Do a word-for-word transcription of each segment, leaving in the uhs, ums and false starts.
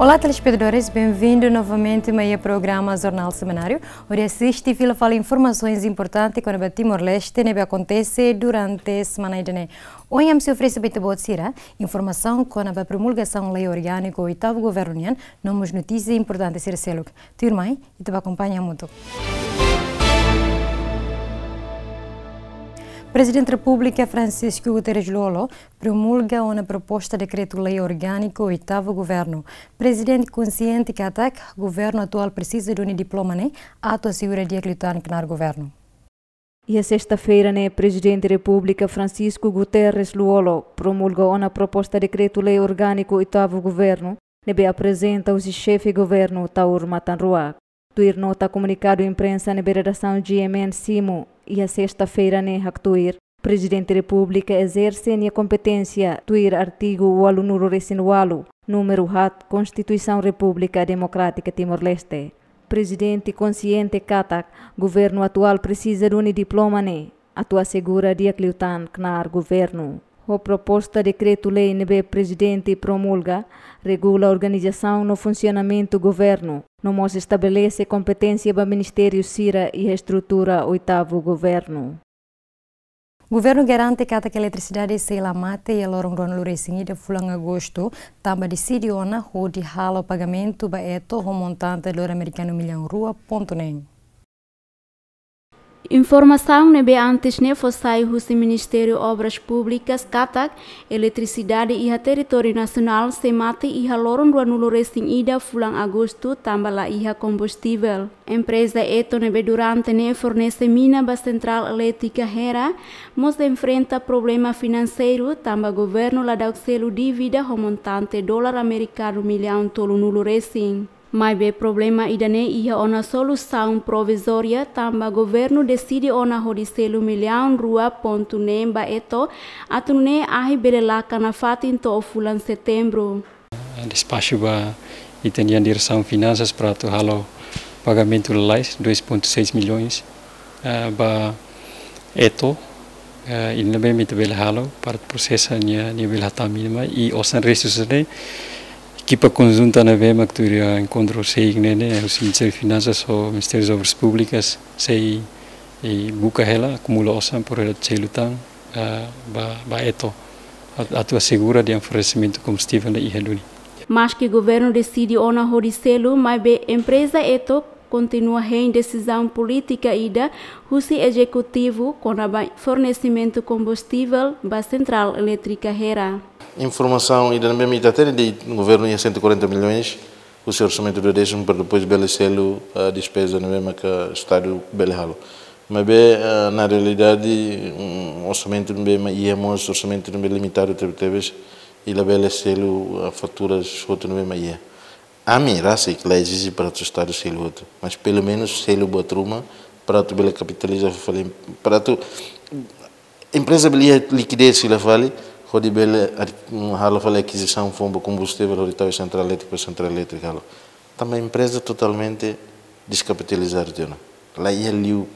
Olá, telespetadores, benvindu novamente mai iha programa Jornál Semanáriu, hodi asiste fila fali informasaun importante kona-ba Timor-Leste ne'ebé akontese durante semana ida-ne'e. Ohin ami sei oferese ba ita-boot sira informasaun kona-ba promulgasaun lei orgániku oitavu governu nian, no mós notísia importante sira seluk. Tuirmai, ita bá akompaña hamutuk. Prezidente Repúblika Francisco Guterres Lú-Olo promulga ona proposta dekretu-lei orgániku oitavu governu. Prezidente konxiente katak governu atuál presiza duni diploma ne'e atu asegura di'ak liután knaar governu. Iha sesta-feira ne'e, Prezidente Repúblika Francisco Guterres Lú-Olo promulga ona proposta dekretu-lei orgániku oitavu governu, ne'ebé aprezenta husi xefe governu Taur Matan Ruak. Tuir nota komunikadu imprensa ne'ebé redasaun G M N simu iha sesta-feira ne'e haktuir, Prezidente Repúblika ezerse nia kompeténsia tuir artigu ualunulu resin ualu, númeru haat, Konstituisaun Repúblika Demokrátika Timor-Leste. Prezidente konxiente katak governu atuál presiza duni diploma ne'e atu asegura di'ak liután knaar governu. Ho proposta dekretu-lei ne'ebé Prezidente promulga, regula organizasaun no funsionamentu governu, no mós estabelese kompeténsia ba ministériu sira iha estrutura oitavu governu. Governu garante katak eletrisidade sei la mate iha loron ruanulu resin ida fulan Agostu, tanba deside ona hodi halo pagamentu ba ETO ho montante dolar amerikanu millaun rua pontu neen. Informasaun ne'ebé antes ne'e fó sai husi Ministériu Obras Públikas katak eletrisidade iha territóriu nasionál sei mate iha loron ruanulu resin ida fulan Agostu tanba la iha kombustivel. Empreza ETO ne'ebé durante ne'e fornese mina ba Sentrál Elétrika Hera mós enfrenta problema finanseiru tanba governu la daudauk selu dívida ho montante dolar amerikanu millaun tolunulu resin. Maibé problema ida-ne'e iha ona solusaun provizória tanba governu deside ona hodi selu millaun rua pontu neen ba ETO atu nune'e ahi bele lakan nafatin to'o fulan Setembru. Despaxu ba ita-nia diresaun finansas para atu halo pagamentu lalais, dois ponto seis milhões, ah, ba ETO, ah, i ne'ebé mak ita bele halo para prosesa nia, nia bele hatama mina mai, i osan restus ne'e, ekipa konjunta ne'ebé mak tuir enkontru sei ne'e, ne'e, husi Ministériu Finansas ho Ministériu Obras Públikas, sei, eh, buka hela, akumula osan para hela selu tan, ah, ba, ba ETO. At-, atu asegura di'ak fornesimentu kombustivel ne'e iha duni. Maski governu deside ona hodi selu, maibé empreza ETO kontinua hein desizaun polítika ida husi ezekutivu kona-ba fornesimentu kombustivel ba Sentrál Elétrika Hera. Informasaun ida ne'ebé mak ita hatene de'it governu iha cento e quarenta milhões husi orsamentu duodésimu para depois bele selu, ah, despeza ne'ebé maka Estadu bele halo. Maibé, ah, na realidade, um, orsamentu ne'ebé mak iha mós orsamentu ne'ebé limitadu tebetebes, i labele selu, ah, faturas hotu ne'ebé mak iha. Ami rasik la ezije para atu Estadu selu hotu, mas pelumenus selu buat ruma para atu bele kapitaliza fali, para atu empreza bele iha likidez fila fali, hodi bele ad-, halo fali akizisaun foun ba kombustivel hodi tau iha Sentrál Elétrika, Sentrál Elétrika halo. Tanba empreza totalmente deskapitalizadu tiha ona. La iha liu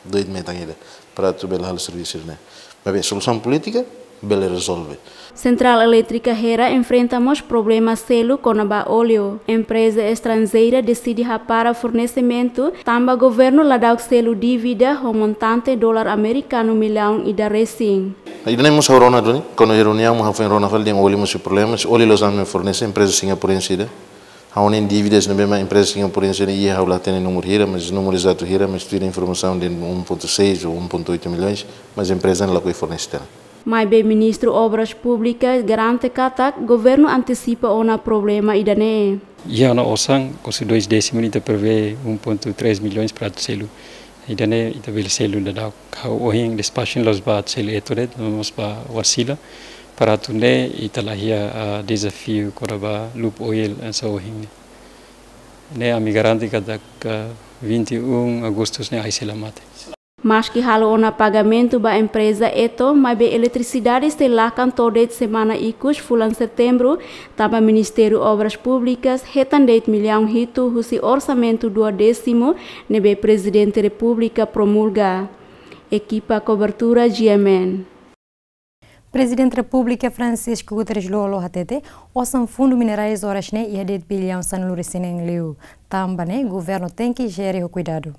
doit metan ida para atu bele halo servisu ne'e. Maibé solusaun polítika bele rezolve. Sentrál Elétrika Hera enfrenta mós problema selu kona-ba óleu. Empreza estranjeira deside hapara fornesimentu tanba governu la daudauk selu dívida ho montante dolar amerikanu millaun ida resin. Ida-ne'e mós ha'u rona duni, kuandu iha reuniaun mós ha'u foin rona fali dehan óleu mós iha problema, óleu la'ós ami mak fornese, empreza singapurense ida. Ha'u hanoin dívidas ne'ebé mak empreza singapurense ne'e iha, ha'u la hatene númeru hira, mas númeru ezatu hira, mas tuir informasaun de um ponto seis ou um ponto oito milhões, mas empreza ne'e lakohi fornese tiha ona. Maibé Ministru Obras Públikas garante katak governu antesipa ona problema ida-ne'e. Iha ona osan, husi dois désimu ita prevee um ponto três milhões para atu selu. Ida-ne'e ita bele selu daudaun. Ha'u ohin despaxu la'ós ba atu selu ETO de'it, mas ba Wärtsilä. Para atu nune'e ita la iha, ah, dezafiu kona-ba Lube Oil hanesan ohin ne'e. Ne'e ami garante katak vinte e um Agostu ne'e ahi sei la mate. Maski halo ona pagamentu ba empreza ETO, maibé eletrisidade sei lakan to'o de'it semana ikus fulan Setembru, tanba Ministériu Obras Públikas hetan de'it millaun hitu husi orsamentu duodésimu ne'ebé Prezidente Repúblika promulga. Ekipa kobertura G M N. Prezidente Repúblika Francisco Guterres Lú-Olo hatete, osan fundu minerais oras ne'e iha de'it biliaun sanulu-resin-neen liu. Tanba ne'e, governu tenke jere ho kuidadu.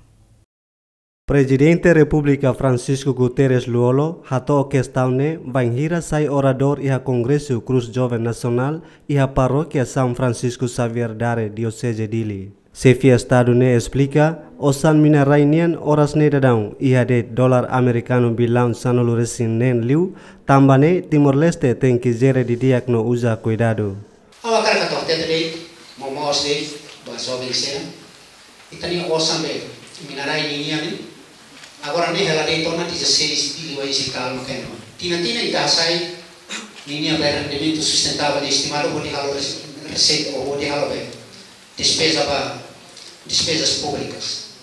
Prezidente Repúblika Francisco Guterres Lú-Olo hato'o kestaun ne'e bainhira sai oradór iha Kongresu Cruz Jovem Nacional iha Parókia São Francisco Xavier Dare, Dioseze Dili. Xefe Estadu ne'e esplika, osan mina-rai nian oras ne'e daudaun iha de'it dolar amerikanu biliaun sanulu-resin-neen liu, tanba ne'e Timor-Leste tenke jere didi'ak no uza kuidadu. Ha'u hakarak atu hatete de'it, momoos de'it, ba joven sira. Ita-nia osan be, mina-rai ninian ne'e. Agora ne'e hela de'it ona dezasseis bilhões e tal, no keno. Tinan-tinan ita hasai, ninia be rendimentu sustentável estimadu, hodi halo res-, reseita, ou hodi halo be despeza ba, despezas públikas.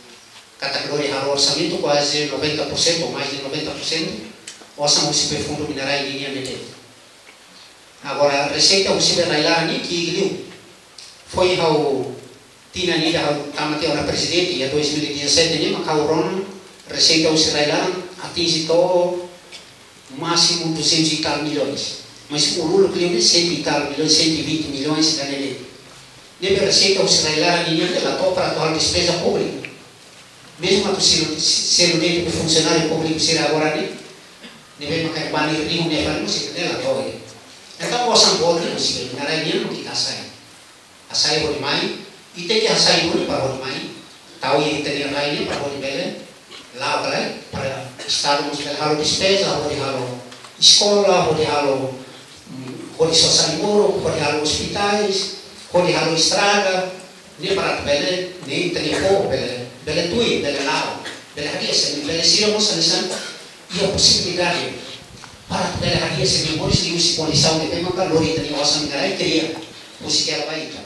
Katak lori halo orsamentu kuaze noventa por cento ou mais de noventa por cento, osan husi be fundu mina-rai ninian ne'e de'it. Agora, reseita husi be rai-laran ne'e ki'ik liu. Foin ha'u tinan ida ha'u tama tiha ona prezidente, iha dois mil e dezassete ne'e, mak ha'u rona reseita husi rai-laran atinje to'o másimu duzentos e tal milhões. Mas uluk liu ne'e cento e tal milhões, cento e vinte milhões ida-ne'e de'it. Ne'ebé reseita husi rai-laran nian ne'e la to'o para atu halo despeza públika. Mezmu atu selu, selu de'it funsionáriu públiku sira agora ne'e, ne'ebé maka bani rihun ne'e fali mós ida-ne'e la to'o. Entaun osan boot ne'e mós ida, mina-rai nian mak ita hasai. Hasai hodi mai, ita ke hasai duni para hodi mai. Tau iha ita-nia rai ne'e para hodi bele la'o ka lae, para Estadu mós bele halo despeza, hodi halo eskola, hodi halo, mm, hodi sosa limuru, hodi halo ospitais, hodi halo estrada, ne'e para atu bele, ne'e ita-nia povu bele, bele tuir, bele la'o, bele hadi'a, se bele sira mós hanesan iha posibilidade para atu bele hadi'a sira-nia moris liuhusi kondisaun ne'ebé maka lori ita-nia osan mina-rai kria husi hela ba ita.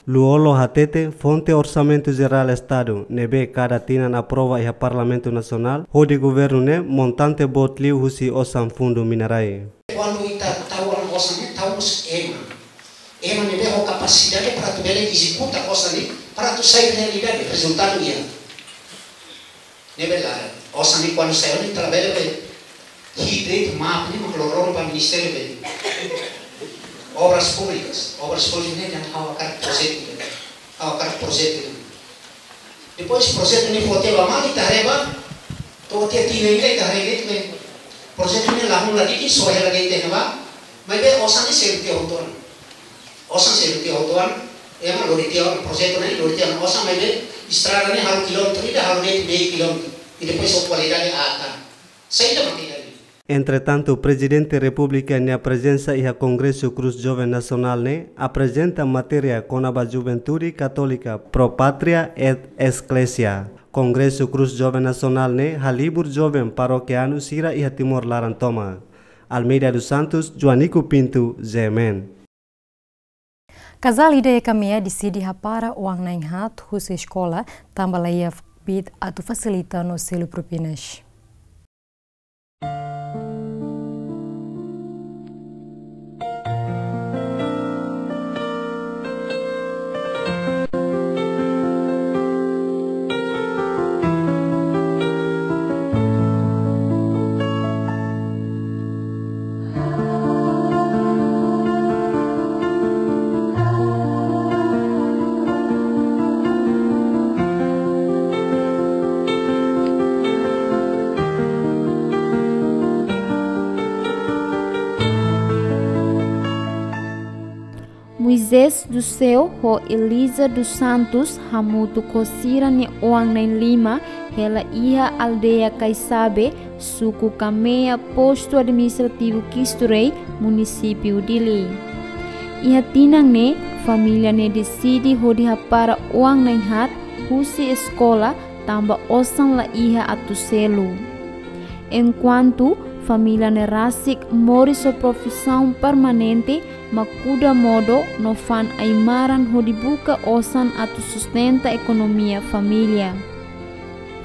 Lú-Olo hatete, fonte Orsamentu Jerál Estadu, ne'ebé kada tinan aprova iha Parlamentu Nasionál, hodi governu ne'e montante boot liu husi osan fundu mina-rai. Kuandu ita tau ona osan ne'e, tau mós ema. Ema ne'ebé ho kapasidade para atu bele ezekuta osan ne'e, para atu sai realidade, rezultadu iha. Ne'ebé la, osan ne'e kuandu sai ona ita labele be hidreit map ne'e mak loroloron ba Ministériu be Obras Públikas. Obras Públikas ne'e dehan ha'u hakarak projetu ne'e. Ha'u hakarak projetu ne'e. Depois projetu ne'e fó tiha ba malu, ita haree ba, to'o tiha tinan ida ita haree de'it be projetu ne'e la hun ladiki, só hela de'it iha ne'ebá, maibé osan ne'e selu tiha hotu ona. Osan selu tiha hotu ona, ema lori tiha ona, projetu ne'e lori tiha ona osan, maibé estrada ne'e halo kilómetru ida, halo de'it meiu kilómetru. I depois ho kualidade atan. Saida mak ida-ne'e? Entretantu, Prezidente Repúblika nia prezensa iha Kongresu Cruz Jovem Nasionál ne'e aprezenta matéria kona-ba Juventude Katólika Pro Pátria et Ecclesia. Kongresu Cruz Jovem Nasionál ne'e halibur joven parokianu sira iha Timor laran tomak. Almeida dos Santos, Joanico Pinto, G M N. Kazál ida iha Kamea deside hapara oan na'in-haat husi eskola, tanba la iha kbiit atu fasilita no selu propinas. Moisés do Céu ho Elisa dos Santos hamutuk ho sira-nia oan na'in-lima hela iha aldeia Caiçabe, suku Kamea, postu administrativu Cristo Rei, munisípiu Dili. Iha tinan ne'e, família ne'e deside hodi hapara oan na'in-haat husi eskola tanba osan la iha atu selu. Enkuantu família ne'e rasik moris ho profisaun permanente mak kuda modo no fa'an ai-maran hodi buka osan atu sustenta ekonomia família.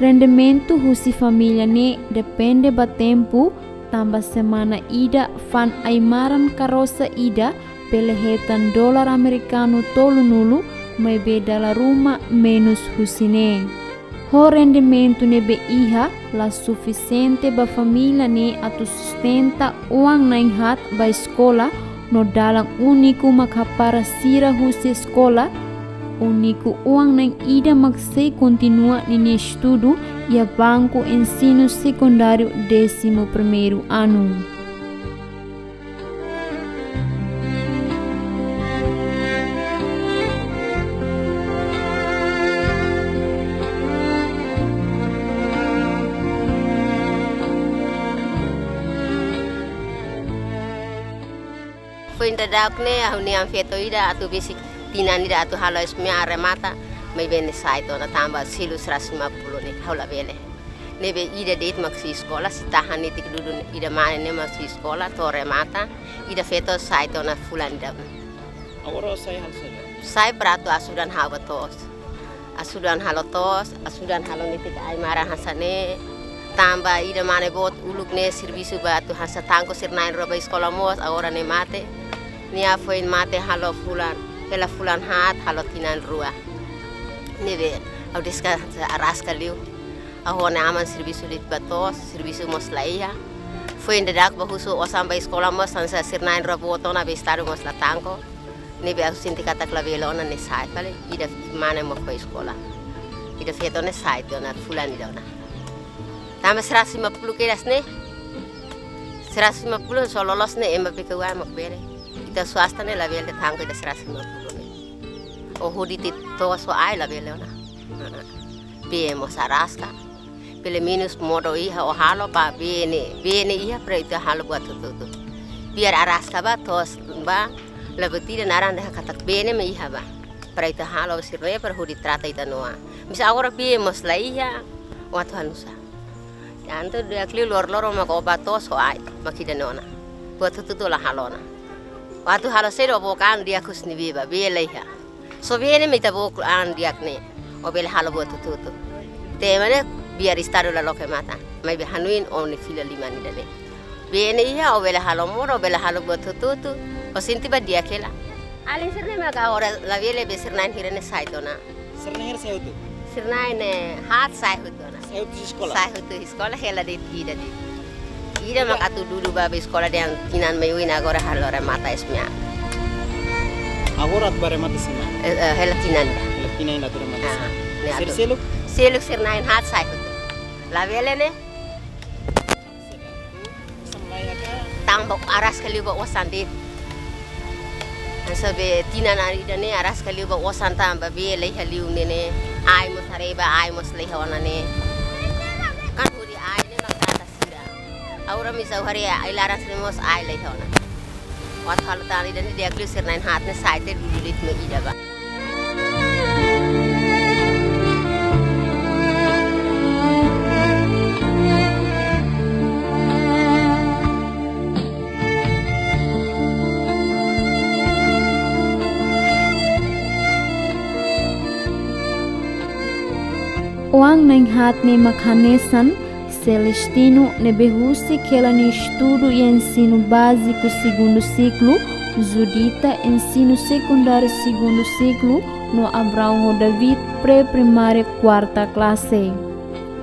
Rendimentu husi família ne'e depende ba tempu, tanba semana ida fa'an ai-maran karosa ida bele hetan dolar amerikanu tolunulu, maibé dala ruma menus husi ne'e. Ho rendimentu ne'ebé iha la sufisiente ba família ne'e atu sustenta oan na'in-haat ba eskola, no dalan úniku mak hapara sira husi eskola. Úniku oan na'in-ida mak sei kontinua ninia estudu iha banku ensinu sekundáriu désimu primeiru anu. Foin daudauk ne'e, ha'u-nia feto ida atu besik tinan ida atu halo S M A remata, maibé nia sa'e tiha ona tanba selu seratus lima puluh ne'e, ha'u labele. Ne'ebé ida de'it mak sei eskola, sei tahan netik dudu ne'e, ida mane ne'e mak sei eskola, to'o remata, ida feto sa'e tiha ona fulan ida. Agora ó sa'e halo saida? Sa'e para atu ajuda ha'u ba to'os. Ajuda halo to'os, ajuda halo netik ai-maran hanesan ne'e. Tanba ida mane boot uluk ne'e servisu ba atu hanesan tanko sira na'in-rua ba eskola mós, agora ne'e mate. Nia foin mate halo fulan, hela fulan haat, halo tinan rua. Ne'ebé, ha'u deskansa araska liu. Ha'u ho nia aman servisu de'it ba to'os, servisu mós la iha. Foin daudauk bá husu osan ba eskola mós, hanesan sira na'in-rua boot ona be estadu mós la tanko. Ne'ebé ha'u sente katak labele ona, nia sa'e fali, ida mane mak ba eskola. Ida feto ne'e sa'e tiha ona fulan ida ona. Tanba seratus lima puluh kedas ne'e. Seratus lima puluh só loloos ne'e ema B K U A mak bele. Ita swasta ne'e labele tanko ida seratus lima puluh ne'e. Ó hodi tiha to'os ho ai labele ona. Bee mós araska. Pelumenus modo iha ó halo ba bee ne'e, bee ne'e iha para ita halo buat hotu-hotu. Biar araska bá, to'os bá, la buat ida naran dehan katak bee ne'e mak iha bá. Para ita halo sira-ne'e para hodi trata ita-nia oan. Maibé agora bee mós la iha, ó atu halo nusá? Entaun di'ak liu loroloron mak ó bá to'os ho ai, mak ida-ne'e ona. Buat hotu-hotu la halo ona. Ó atu halo saida, ó book an di'ak husi ne'ebé bá, bee la iha. Só bee ne'e mak ita book an di'ak ne'e. Ó bele halo buat hotu-hotu. Tanba ne'e biar estadu la loke matan. Maibé hanoin ó-nia fila liman ida-ne'e. Bee ne'e iha, ó bele halo modo, ó bele halo buat hotu-hotu. Ó sente bá di'ak hela. Alin sira-ne'e mak agora labele be sira na'in hira ne'e sa'e tiha ona. Sira na'in hira sa'e hotu? Sira na'in-haat sa'e hotu ona. Sa'e hotu eskola? Sa'e hotu eskola, hela de'it ida de'it. Ida mak atu dudu bá ba eskola dehan tinan mai oin agora halo remata S M A. Agora atu bá remata S M A? Eh, eh, hela tinan ida. Hela tinan ida atu remata S M A. Ah, ne'e atu. Sira seluk? Seluk sira na'in-haat sa'e hotu. Labele ne'e? Tanba araska liu ba osan de'it. Hanesan be tinan ida-ne'e araska liu ba osan tanba bee la iha liu ne'e ne'e. Ai mós haree bá, ai mós la iha ona ne'e. Kan hodi ai ne'e mak trata sira. Agora maibé ha'u haree ai laran sira mós ai la iha ona. Ó atu halo tan ida-ne'e di'ak liu sira na'in-haat ne'e sa'e tiha dudu de'it mak ida bá. Oan na'in-haat ne'e mak hanesan Celestino ne'ebé husik hela nia estudu iha ensinu báziku segundu siklu, Judita ensinu sekundáriu segundu siklu, no Abraão ho David pré-primária kuarta klase.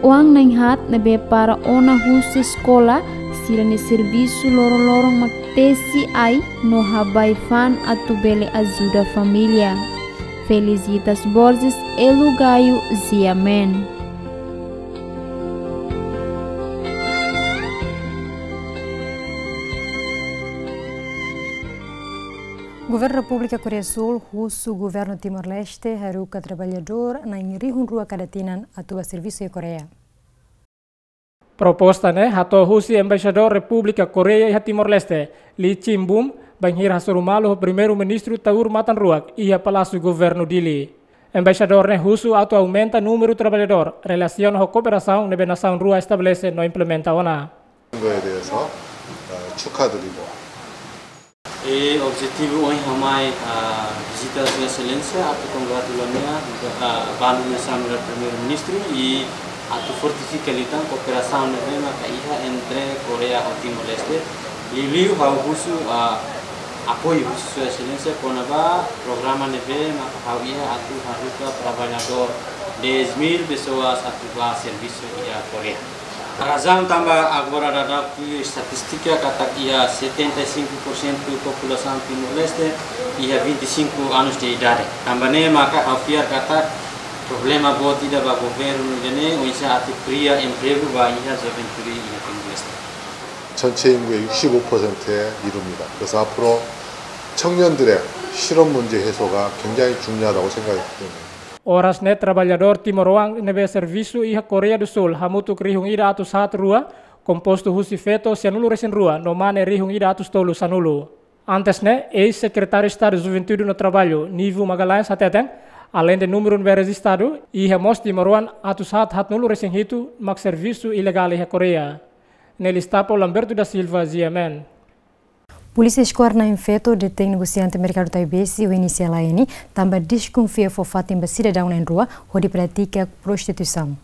Oan na'in-haat ne'ebé para ona husi eskola, sira-nia servisu loroloron mak tesi ai no habai fa'an atu bele ajuda família. Felicitas Borges, Elu Gaio, G M N. Governu Repúblika Koreia Súl husu Governu Timor-Leste haruka traballadór na'in rihun rua kada tinan atu bá servisu iha Koreia. Proposta ne'e hato'o husi Embaixadór Repúblika Koreia iha Timor-Leste, Lee Chin-bum, bainhira hasoru malu ho Primeiru-Ministru Taur Matan Ruak iha Palásiu Governu Dili. Embaixadór ne'e husu atu aumenta númeru traballadór relasiona ho kooperasaun ne'ebé nasaun rua estabelese no implementa ona. 거에 대해서, 어, 축하드리고. E objetivu ohin ha'u mai, ah, vizita Sua Exelénsia atu kongratula nia, ah, ba nomeasaun ba Primeiru-Ministru i atu fortifika liután kooperasaun ne'ebé maka iha entre Koreia ho Timor-Leste. Liuliu ha'u husu, ah, apoiu husi Sua Exelénsia kona-ba programa ne'ebé maka ha'u iha atu haruka traballadór Dez mil pessoas atu bá servisu iha Koreia. Razaun tanba agora daudaun tuir estatístika katak iha setenta e cinco por cento populasaun Timor-Leste iha vinte e cinco anos de idade. Tanba ne'e maka ha'u fiar katak problema boot ida ba governu ida-ne'e oinsá atu kria empregu ba iha juventude iha Timor-Leste. 전체 인구의 육십오 퍼센트에 이릅니다. 그래서 앞으로 청년들의 실업 문제 해소가 굉장히 중요하다고 생각이 듭니다. Oras ne'e traballadór timoroan ne'ebé servisu iha Koreia do Sul hamutuk rihun ida atus haat rua, kompostu husi feto sianulu resin rua no mane rihun ida atus tolu sanulu. Antes ne'e, eis-Sekretáriu Estadu Juventude no Traballu, Nivo Magalhães hateten, aleinde númeru ne'ebé rejistadu, iha mós timoroan atus haat haatnulu resin hitu mak servisu ilegál iha Koreia. Ne'e lista ba Lamberto da Silva, G M N. Polísia Eskuadra Na'in Feto detein negosiante merkadu Taibesi ho inisiál A N, tanba deskonfia fó fatin ba sidadaun na'in rua hodi pratika prostituisaun.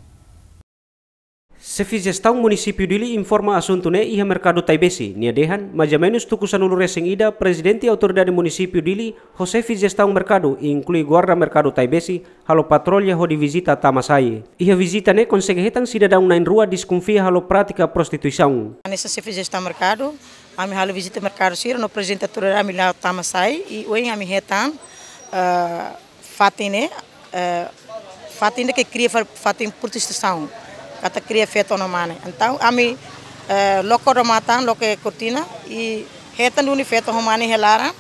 Xefe Jestaun Munisípiu Dili informa asuntu ne'e iha merkadu Taibesi, nia dehan, mais ou menus tuku sanulu resin ida, Prezidente Autoridade Munisípiu Dili ho Xefe Jestaun Merkadu, inklui guarda merkadu Taibesi, halo patrulla hodi vizita tama-sai. Iha vizita ne'e konsege hetan sidadaun na'in rua deskonfia halo prátika prostituisaun. Hanesan Xefe Jestaun Merkadu, ami halo vizita merkadu sira no Prezidente Autoridade, ami la'o tama-sai, i ohin ami hetan, eh, fatin ne'e, eh, fatin ne'e ke kria fa-, fatin prostituisaun, katak kria feto no mane. Entaun ami, eh, loke odamatan, loke kortina, i hetan duni feto ho mane iha laran,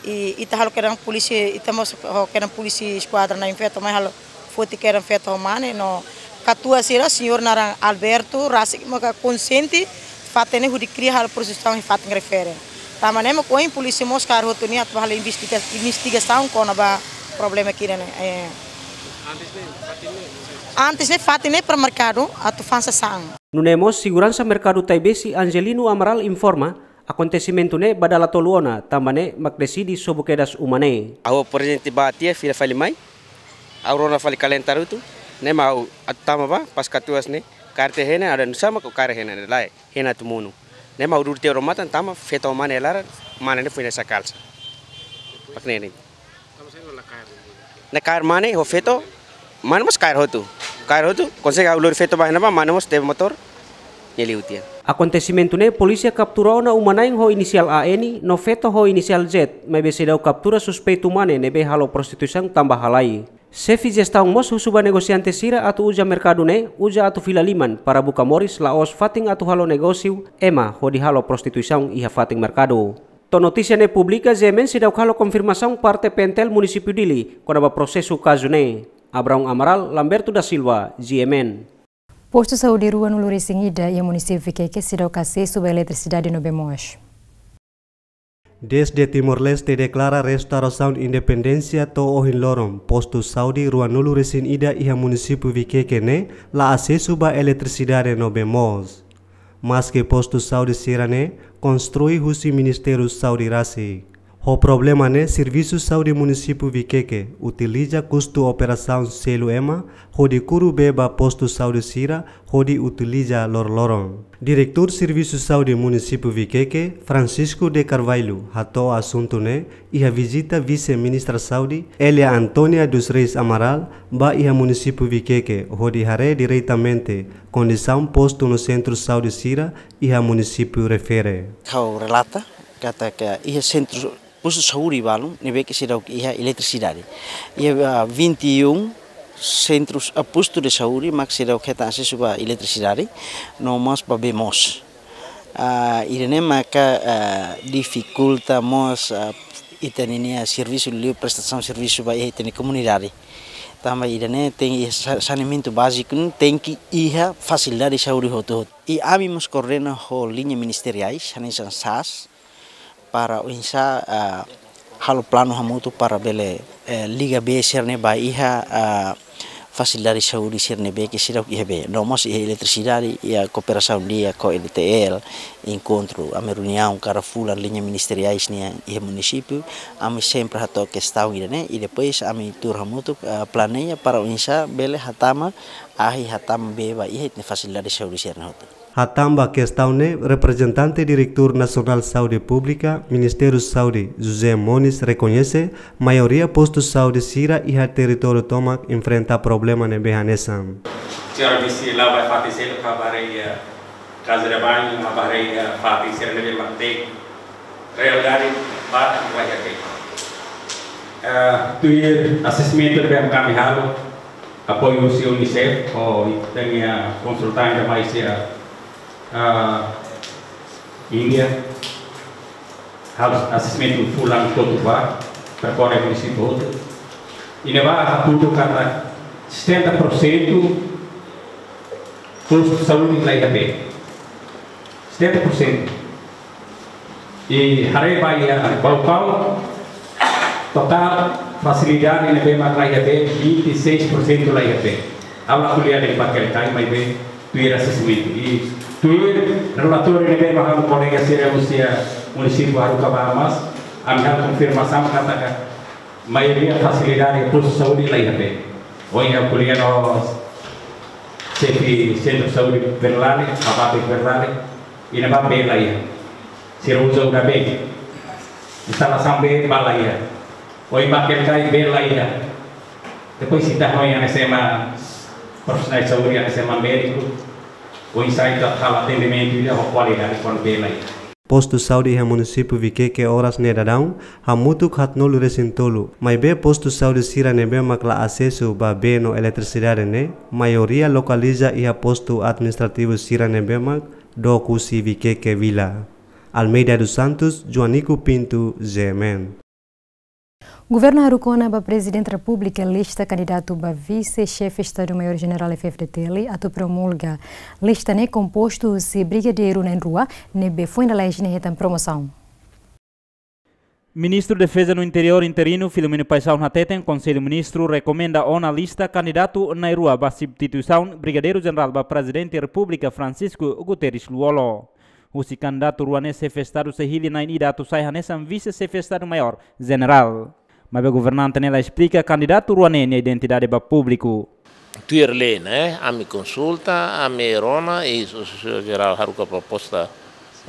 i ita halo kedan polísia, ita mós ho kedan Polísia Eskuadra Na'in Feto mai halo foti kedan feto ho mane no katuas sira, señór naran Alberto, rasik maka konsiente fatin ne'e hodi kria halo prostituisaun iha fatin refere. Tanba ne'e mak ohin polísia mós kaer hotu nia atu halo investiga-, investigasaun kona-ba problema ida-ne'e. Eh. Antes ne'e fatin ne'e para merkadu atu fa'an sasán. Nune'e mós seguransa merkadu Taibesi Angelino Amaral informa, akontesimentu ne'e ba dala tolu ona, tanba ne'e mak deside sobu kedas uma ne'e. Ha'u prezidente bá tiha fila fali mai, ha'u rona fali kalenta hotu, ne'e mak ha'u atu tama bá, pas katuas ne'e, kaer tiha hena, ada nusama ko kaer hena, lae, hena atu monu. Ne'e mak ha'u dudu tiha odamatan tama, feto ho mane iha laran, mane ne'e foin ne'e sa kalsa. Pak ne'e ne'e. Ne'e kaer mane ho feto, mane mós kaer hotu. Kaer hotu, konsege ha'u lori feto bá iha ne'ebá, mane mós tebe motór, nia liu tiha. Akontesimentu ne'e polísia kaptura ona uma-na'in ho inisiál A N, no feto ho inisiál Z, maibé seidauk kaptura suspeitu mane ne'ebé halo prostituisaun tanba halai. Xefe Jestaun mós husu ba negosiante sira atu uza merkadu ne'e, uza atu fila liman, para buka moris la'ós fatin atu halo negósiu ema hodi halo prostituisaun iha fatin merkadu. To'o notísia ne'e publika, G M N seidauk halo konfirmasaun parte PNTL Munisípiu Dili kona-ba prosesu kazu ne'e. Abraão Amaral, Lamberto da Silva, G M N. Postu saúde ruanulu resin ida iha Munisípiu Viqueque seidauk asesu ba eletrisidade no bee moos. Dezde Timor-Leste deklara restaurasaun independénsia to'o ohin loron, postu saúde ruanulu resin ida iha Munisípiu Viqueque ne'e la asesu ba eletrisidade no bee moos. Maske postu saúde sira-ne'e konstrui husi Ministériu Saúde rasik. Ho problema ne'e, Servisu Saúde Munisípiu Viqueque utiliza kustu operasaun selu ema hodi kuru bee ba postu saúde sira hodi utiliza loroloron. Diretór Servisu Saúde Munisípiu Viqueque, Francisco de Carvalho, hato'o asuntu ne'e iha vizita Vise-Ministra Saúde, Elia Antónia dos Reis Amaral, bá iha Munisípiu Viqueque, hodi haree diretamente kondisaun postu no sentru saúde sira iha munisípiu refere. Ha'u relata katak iha sentru postu saúde balun ne'ebé ke seidauk iha eletrisidade. Iha, ah, vinte e um sentrus, ah, postu de saúde mak seidauk hetan asesu ba eletrisidade, no mós ba bee moos. Ah, ida-ne'e maka, ah, difikulta mós, ah, ita-nia servisu liu, prestasaun servisu ba iha ita-nia komunidade. Tanba ida-ne'e tenke iha sa-, saneamentu báziku ne'e tenke iha fasilidade saúde hotu-hotu. I ami mós koordena ho liña ministeriais, hanesan SAS, para oinsá, ah, halo planu hamutuk para bele, eh, liga bee sira-ne'e ba iha, ah, fasilidade saúde sira ne'ebé ke seidauk iha bee. No mós iha eletrisidade, iha kooperasaun di'ak ho N T L, enkontru, ami reuniaun kada fulan liña ministeriais nian iha munisípiu, ami sempre hato'o kestaun ida-ne'e, i depois ami tuur hamutuk, ah, planeia para oinsá bele hatama, ahi hatama bee ba iha ita-nia fasilidade saúde sira-ne'e hotu. Hatán ba kestaun ne'e, reprezentante Diretór Nasionál Saúde Públika, Ministériu Saúde, José Moniz, rekoñese maioria postu saúde sira iha territóriu tomak enfrenta problema ne'ebé hanesan. Señora Vise, la vai fatin selu ka barei, eh, Casa de Banho, ka barei, eh, fatin selu ne'ebé mak tei. Realidade ba vai até. Eh, tuir assessment ne'ebé ami halo, apoiu husi UNICEF, ho ita-nia konsultante mai husi, eh, Índia. Halo assessment fulan kotuk ba, perkore munisípiu hotu. I ne'ebá hatudu katak setenta por cento postu saúde la iha bee. Setenta por cento. I haree ba iha Baucau, totál fasilidade ne'ebé mak la iha bee, vinte e seis por cento la iha bee. Ha'u la ko'alia de'it ba Quelcai, maibé tuir assessment. I tuir relatóriu ne'ebé mak ha'u-nia kolega sira husi munisípiu haruka ba, mas ami halo konfirmasaun katak maioria fasilidade postu saúde la iha bee. Ohin ha'u ko'alia ho xefe sentru saúde Verlale, Abate Verlale, i ne'ebá bee la iha. Sira uza udan bee. Instalasaun bee ba la iha. Ohin ba Quelcai bee la iha. Depois ita hanoin hanesan ema profisionál saúde, hanesan ema médiku, oinsá ita halo atendimentu ida ho kualidade kuandu bee la iha. Postu saúde iha munisípiu Viqueque oras ne'e daudaun hamutuk haatnulu-resin-tolu, maibé postu saúde sira ne'ebé mak la asesu ba bee no eletrisidade ne'e, maioria lokaliza iha postu administrativu sira ne'ebé mak dook husi Viqueque vila. Almeida dos Santos, Joanico Pinto, G M N. Governu haruka ona ba Prezidente Repúblika lista kandidatu ba Vise-Xefe Estadu-Maiór Jenerál F-FDTL atu promulga. Lista ne'e kompostu husi brigadeiru na'in-rua ne'ebé foin dala iha ne'e hetan promosaun. Ministru Defeza no Interiór interinu Filomeno Paixão hateten Konsellu Ministru rekomenda ona lista kandidatu na'in-rua ba substituisaun Brigadeiru Jenerál ba Prezidente Repúblika Francisco Guterres Lú-Olo. Husi kandidatu rua ne'e Xefe Estadu sei hili na'in ida atu sai hanesan Vise-Xefe Estadu-Maiór Jenerál. Maibé governante ne'e la esplika kandidatu rua ne'e nia identidade ba públiku. Tuir lei ne'e, ami konsulta, ami rona, i Sosiedade Jerál haruka proposta,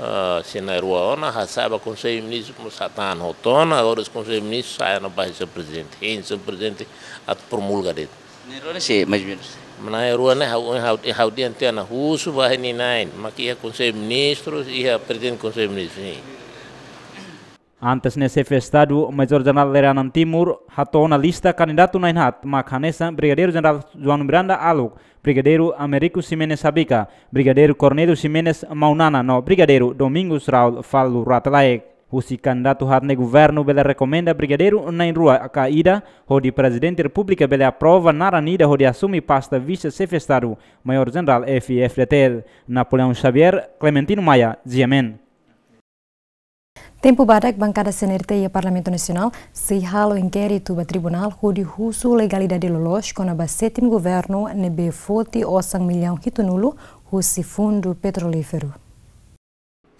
ah, sira na'in-rua ona, hasa'e ba Konsellu Ministru mós hatán hotu ona, agora Konsellu Ministru sa'e ona ba Señór Prezidente. Hein Señór Prezidente atu promulga de'it. Na'in-rua ne'e sé, mais ou menos? Na'in-rua ne'e ha'u, ha'u, ha'u dehan tiha ona husu ba na'in-na'in, mak iha Konsellu Ministru, iha Prezidente Konsellu Ministru, hein. Antes ne'e Xefe Estadu Maiór Jenerál Lere Anan Timur hato'o ona lista kandidatu na'in-haat mak hanesan Brigadeiru Jenerál João Miranda Aluk, Brigadeiru Américo Ximenes Sabica, Brigadeiru Cornélio Ximenes Maunana no Brigadeiru Domingos Raul Falur Rate Laek. Husi kandidatu haat ne'e governu bele rekomenda brigadeiru na'in-rua ka ida, hodi Prezidente Repúblika bele aprova naran ida hodi asume pasta Vise-Xefe Estadu Maiór Jenerál F-FDTL. Napoleão Xavier, Clementino Maia, G M N. Tempu badak, bankada C N R T iha Parlamentu Nasionál sei halo inkéritu ba tribunál hodi husu legalidade loloos kona-ba sétimu governu ne'ebé foti osan millaun hitunulu husi Fundu Petrolíferu.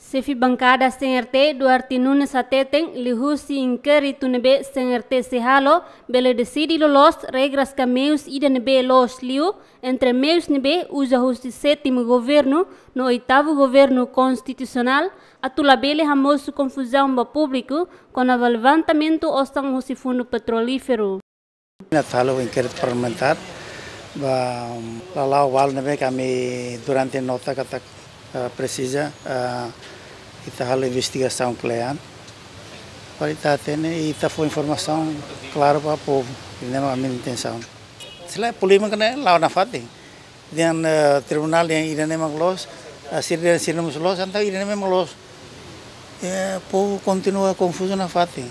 Xefe bankada C N R T, Duarte Nunes hateten, liuhusi inkéritu ne'ebé C N R T sei halo, bele deside loloos regras ka meius ida ne'ebé loos liu, entre meius ne'ebé uza husi sétimu governu no oitavu governu konstitusionál, atu labele hamosu konfuzaun ba públiku kona-ba levantamentu osan husi Fundu Petrolíferu. Ita halo inkéritu parlamentár ba, um, lala'ok balu ne'ebé ke ami durante nota katak, ah, presiza, ah, ita halo investigasaun kle'an. Para ita hatene, ita fó informasaun klaru ba povu, ne'e mak ami-nia intensaun. Se lae polémika ne'e la'o nafatin. Dehan, eh, tribunál dehan ida-ne'e mak loos, eh, sira dehan sira-ne'e mós loos, entaun ida-ne'e mak loos. Eh, povu kontinua konfuzu nafatin.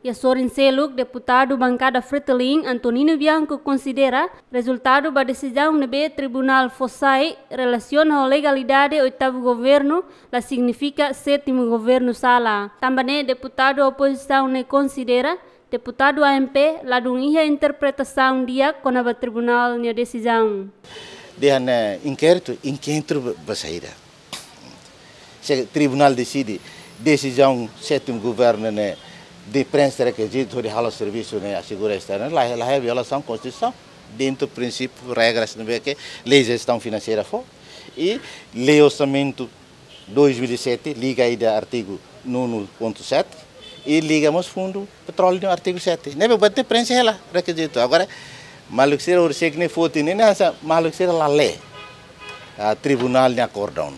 Iha sorin seluk, deputadu bankada Fretilin, Antonino Bianco, konsidera rezultadu ba desizaun ne'ebé tribunál fó sai relasiona ho legalidade oitavu governu, la signifika sétimu governu sala. Tanba ne'e, deputadu opozisaun ne'e konsidera deputadu A M P ladún iha interpretasaun di'ak kona-ba tribunál nia desizaun. Dehan, eh, inkéritu, inkéritu ba, ba saida? Se tribunál deside, desizaun sétimu governu ne'e de preenxe rekizitu hodi halo servisu ne'e asegura esternu, la, la iha violasaun konstituisaun, dentru prinsípiu, regras ne'ebé ke lei jestaun finanseira fó. I lei orsamentu dois mil e sete, liga ida artigu nonu pontu sete, i liga mós fundu petróleu no artigu sete. Ne'ebé buat ne'e preenxe hela rekizitu. Agora, maluk sira orsek ne'e foti ne'e, ne'e hanesan maluk sira la lee, ah, tribunál nia akórdon.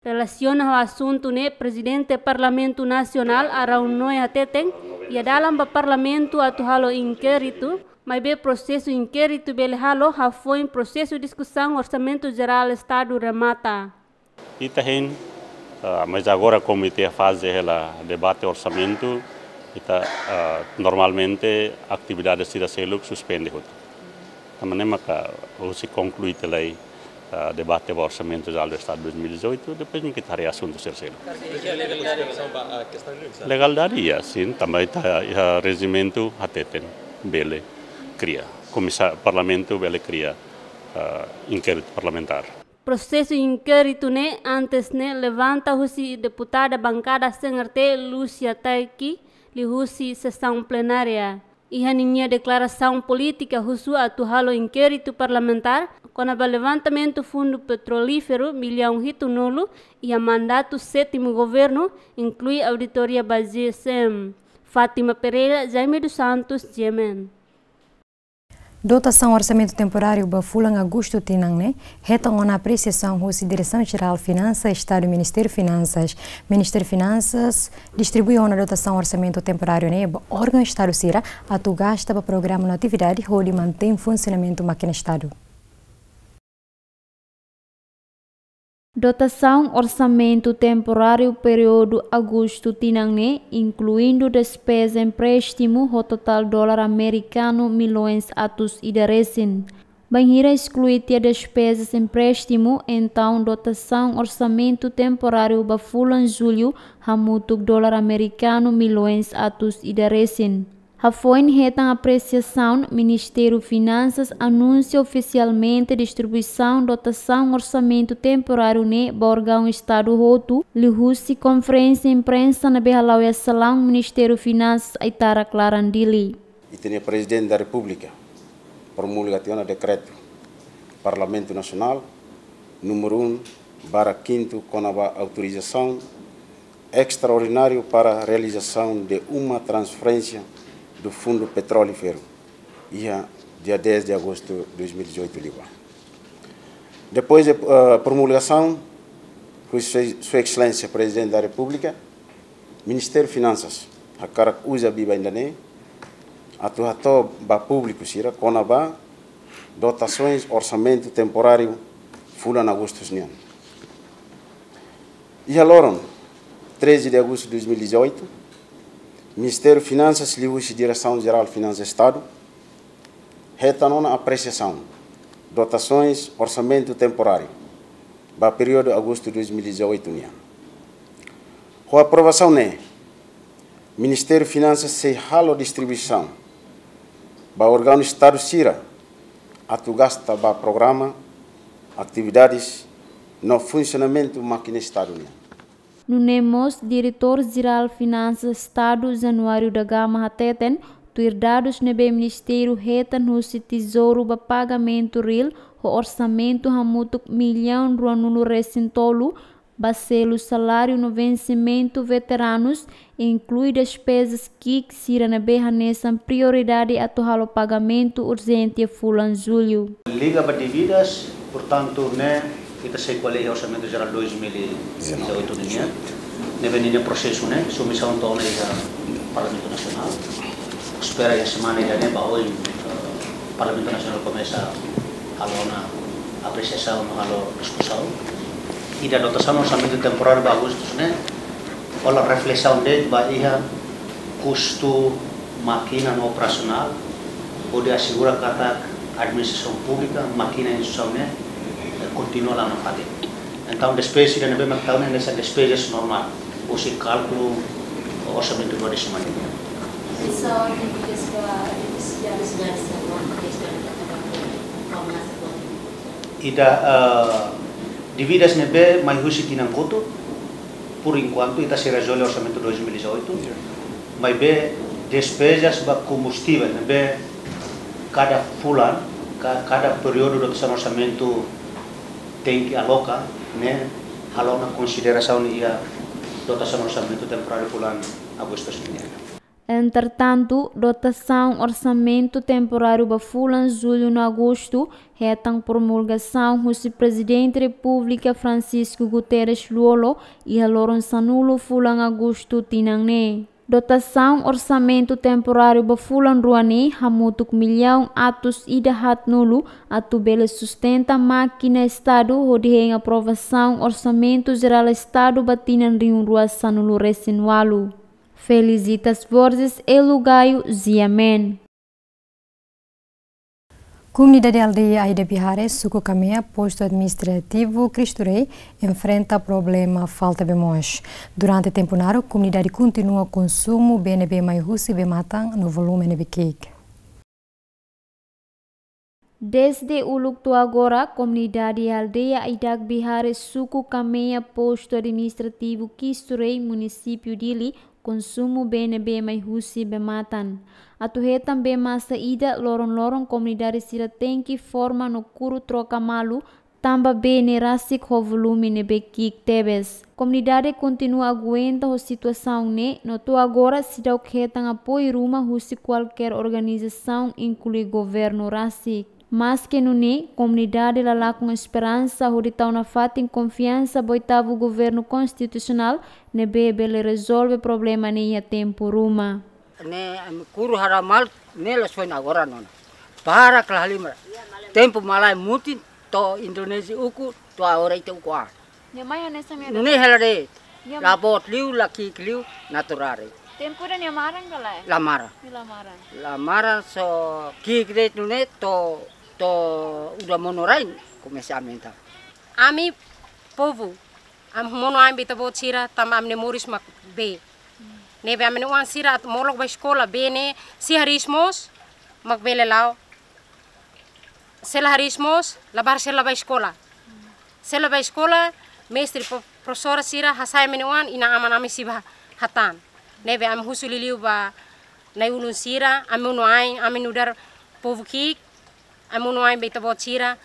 Relasiona ho asuntu ne'e, Prezidente Parlamentu Nasionál Araújo Noé hateten, iha dalan ba Parlamentu atu halo inkéritu, maibé prosesu inkéritu bele halo hafoin prosesu diskusaun Orsamentu Jerál Estadu remata. Ita hein, ah, mas agora, komu ita faze hela debate orsamentu, ita, ah, normalmente atividade sira seluk suspende hotu. Tanba ne'e maka, husi konklui tiha lai, ah, debate ba Orsamentu Jerál do Estadu dois mil e dezoito, depois ita haree asuntu sira seluk. Legalidade, iha, sin, tanba ita, iha rejimentu hateten bele kria. Komisa-, Parlamentu bele kria, ah, inkéritu parlamentár. Prosesu inkéritu ne'e antes ne'e levanta husi deputada bankada C N R T, Lúcia Taiki, liuhusi sesaun plenária. Iha ninia deklarasaun polítika husu atu halo inkéritu parlamentár kona-ba levantamentu fundu petrolíferu millaun hitunulu iha mandatu sétimu governu, inklui auditoria ba G S M. Fátima Pereira, Jaime dos Santos, G M N. Dotasaun orsamentu temporáriu ba fulan agostu tinan ne'e hetan ona apresiasaun husi Diresaun Jerál Finansas Estadu, Ministériu Finansas. Ministériu Finansas distribui ona dotasaun orsamentu temporáriu ne'e ba órgaun Estadu sira atu gasta ba programa no atividade hodi mantein funsionamentu mákina Estadu. Dotasaun orsamentu temporáriu períodu agostu tinan ne'e, inkluindu despeza empréstimu ho totál dolar amerikanu millaun atus ida resin. Bainhira esklui tiha despeza empréstimu, entaun dotasaun orsamentu temporáriu ba fulan jullu hamutuk dolar amerikanu millaun atus ida resin. Hafoin hetan apresiasaun, Ministériu Finansas anunsia ofisialmente distribuisaun dotasaun orsamentu temporáriu ne'e ba órgaun Estadu hotu, liuhusi konferénsia imprensa ne'ebé hala'o iha salaun Ministériu Finansas, Aitarak, laran Dili. Ita-nia Prezidente da Repúblika promulga tiha ona dekretu Parlamentu Nasionál númeru um barra quinto, kona-ba autorizasaun extraordináriu para realização de uma transferência do Fundo Petrolífero, iha dia dez de agosto de dois mil e dezoito liubá. Depois de, eh, promulgação, husi Sua Excelência Presidente da República, Ministériu Finansas hakarak uza biban ida-ne'e atu hato'o ba públiku sira kona-ba dotasaun orsamentu temporáriu fulan agostu nian. Iha loron treze de agosto de dois mil e dezoito, Ministériu Finansas liuhusi Diresaun Jerál Finansas Estadu hetan ona apresiasaun dotasaun orsamentu temporáriu ba períodu agostu dois mil e dezoito nian. Ho aprovasaun ne'e, Ministériu Finansas sei halo distribuisaun ba órgaun Estadu sira atu gasta ba programa, atividades no funsionamentu mákina Estadu nian. Nune'e mós, Diretór Jerál Finansas Estadu, Januário da Gama, hateten, tuir dadus ne'ebé Ministériu hetan husi Tezouru ba pagamentu ril ho orsamentu hamutuk millaun ruanulu resin tolu ba selu saláriu no vensimentu veteranus, inklui despezas ki'ik sira ne'ebé hanesan prioridade atu halo pagamentu urjente fulan jullu. Liga ba dívidas, portantu, ne'e ita sei ko'alia iha Orsamentu Jerál dois mil e dezoito nian. Ne'ebé ninia prosesu ne'e, submisaun to'o ona iha Parlamentu Nasionál. Espera iha semana ida-ne'e ba oin, eh, Parlamentu Nasionál komesa halo ona apresiasaun no halo diskusaun. Ida dotasaun orsamentu temporáriu ba agostu ne'e, halo reflesaun de'it ba iha kustu mákina no operasionál, hodi asegura katak administrasaun públika, mákina instituisaun ne'e, eh, kontinua la nafatin. Entaun, despeza ida ne'ebé mak tau ne'e hanesan despeza normál, husi kálkulu orsamentu dua décima lima. São dívidas para beneficiários versa, quanto que estão na plataforma, como nós podemos. Ida, eh, dívidas ne'ebé mai husi tinan kotuk, por enquanto, ita sei rezolve orsamentu dois mil e dezoito, maibé despezas ba kombustível ne'ebé kada fulan, ka-, kada períodu dotasaun orsamentu Tenke aloka, ne'e, halo ona konsiderasaun iha dotasaun orsamentu temporáriu fulan agostu nian. Entretantu, dotasaun orsamentu temporáriu ba fulan jullu no agostu hetan promulgasaun husi Prezidente Repúblika Francisco Guterres Lú-Olo iha loron sanulu fulan agostu tinan ne'e. Dotasaun orsamentu temporáriu ba fulan rua ne'e hamutuk millaun atus ida haatnulu atu bele sustenta mákina Estadu hodi hein aprovasaun Orsamentu Jerál Estadu ba tinan rihun rua sanulu resin ualu. Felicitas Borges, Elu Gayo, G M N. Komunidade aldeia Aida Bihare, suku Kamea, postu administrativu Cristo Rei, enfrenta problema falta bee moos. Durante tempu naruk, komunidade kontinua konsumu bee ne'ebé mai husi bee-matan no volume ne'ebé ki'ik. Dezde uluk to'o agora, komunidade aldeia Aida Bihare, suku Kamea, postu administrativu Cristo Rei, munisípiu Dili, konsumu bee ne'ebé mai husi bee-matan. Atu hetan bee masa ida, loron-loron komunidade sira tenke forma no kuru troka malu, tanba bee ne'e rasik ho volume ne'ebé ki'ik tebes. Komunidade kontinua aguenta ho situasaun ne'e, no to'o agora seidauk hetan apoiu ruma husi kualkér organizasaun, inklui governu rasik. Maske nune'e, komunidade la lakon esperansa hodi tau nafatin konfiansa ba oitavu governu konstitusionál ne'ebé bele rezolve problema ne'e iha tempu ruma. Ne'e, ami kuru hara malu, ne'e la soin agora ona. Para kala halimar. Tempu malae mutin, to'o Indonézia ukun, to'o agora ita ukun an. Nia mai hanesan ne'e. Ne'e hela de'it. Nia la boot liu, la ki'ik liu, naturál. Tempu ida nia maran ka lae? La maran. Nia la maran. La maran, só ki'ik de'it nune'e to'o, to'o udan monu rai komesa aumenta. Ami povu, ami monu ain ba ita-boot sira, tanba ami-nia moris mak bee. Ne'ebé ami-nia oan sira atu molok ba eskola, bee ne'e sei hariis moos, mak bele la'o. Se la hariis moos, labarik sira la bá eskola. Se la bá eskola, mestre, pro-, profesora sira hasai ami-nia oan, inan-aman ami sei bá hatán. Ne'ebé ami husu liuliu ba na'i-ulun sira, ami monu ain, ami nu'udar povu ki'ik, ami monu ain ba ita-boot sira,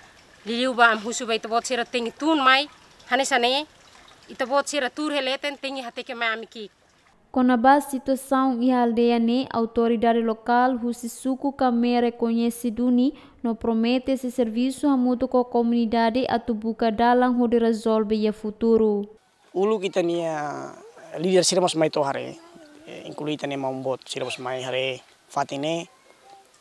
liuliu ba ami husu ba ita-boot sira tenke tun mai, hanesan ne'e, ita-boot sira tuur iha leten tenke hateke mai ami ki'ik. Kona-ba situasaun iha aldeia ne'e, autoridade lokál husi suku Kamea rekoñese duni no promete sei servisu hamutuk ho komunidade atu buka dalan hodi rezolve iha futuru. Uluk ita-nia líder sira mós mai to'o haree, eh, inklui ita-nia maun boot sira mós mai haree fatin ne'e.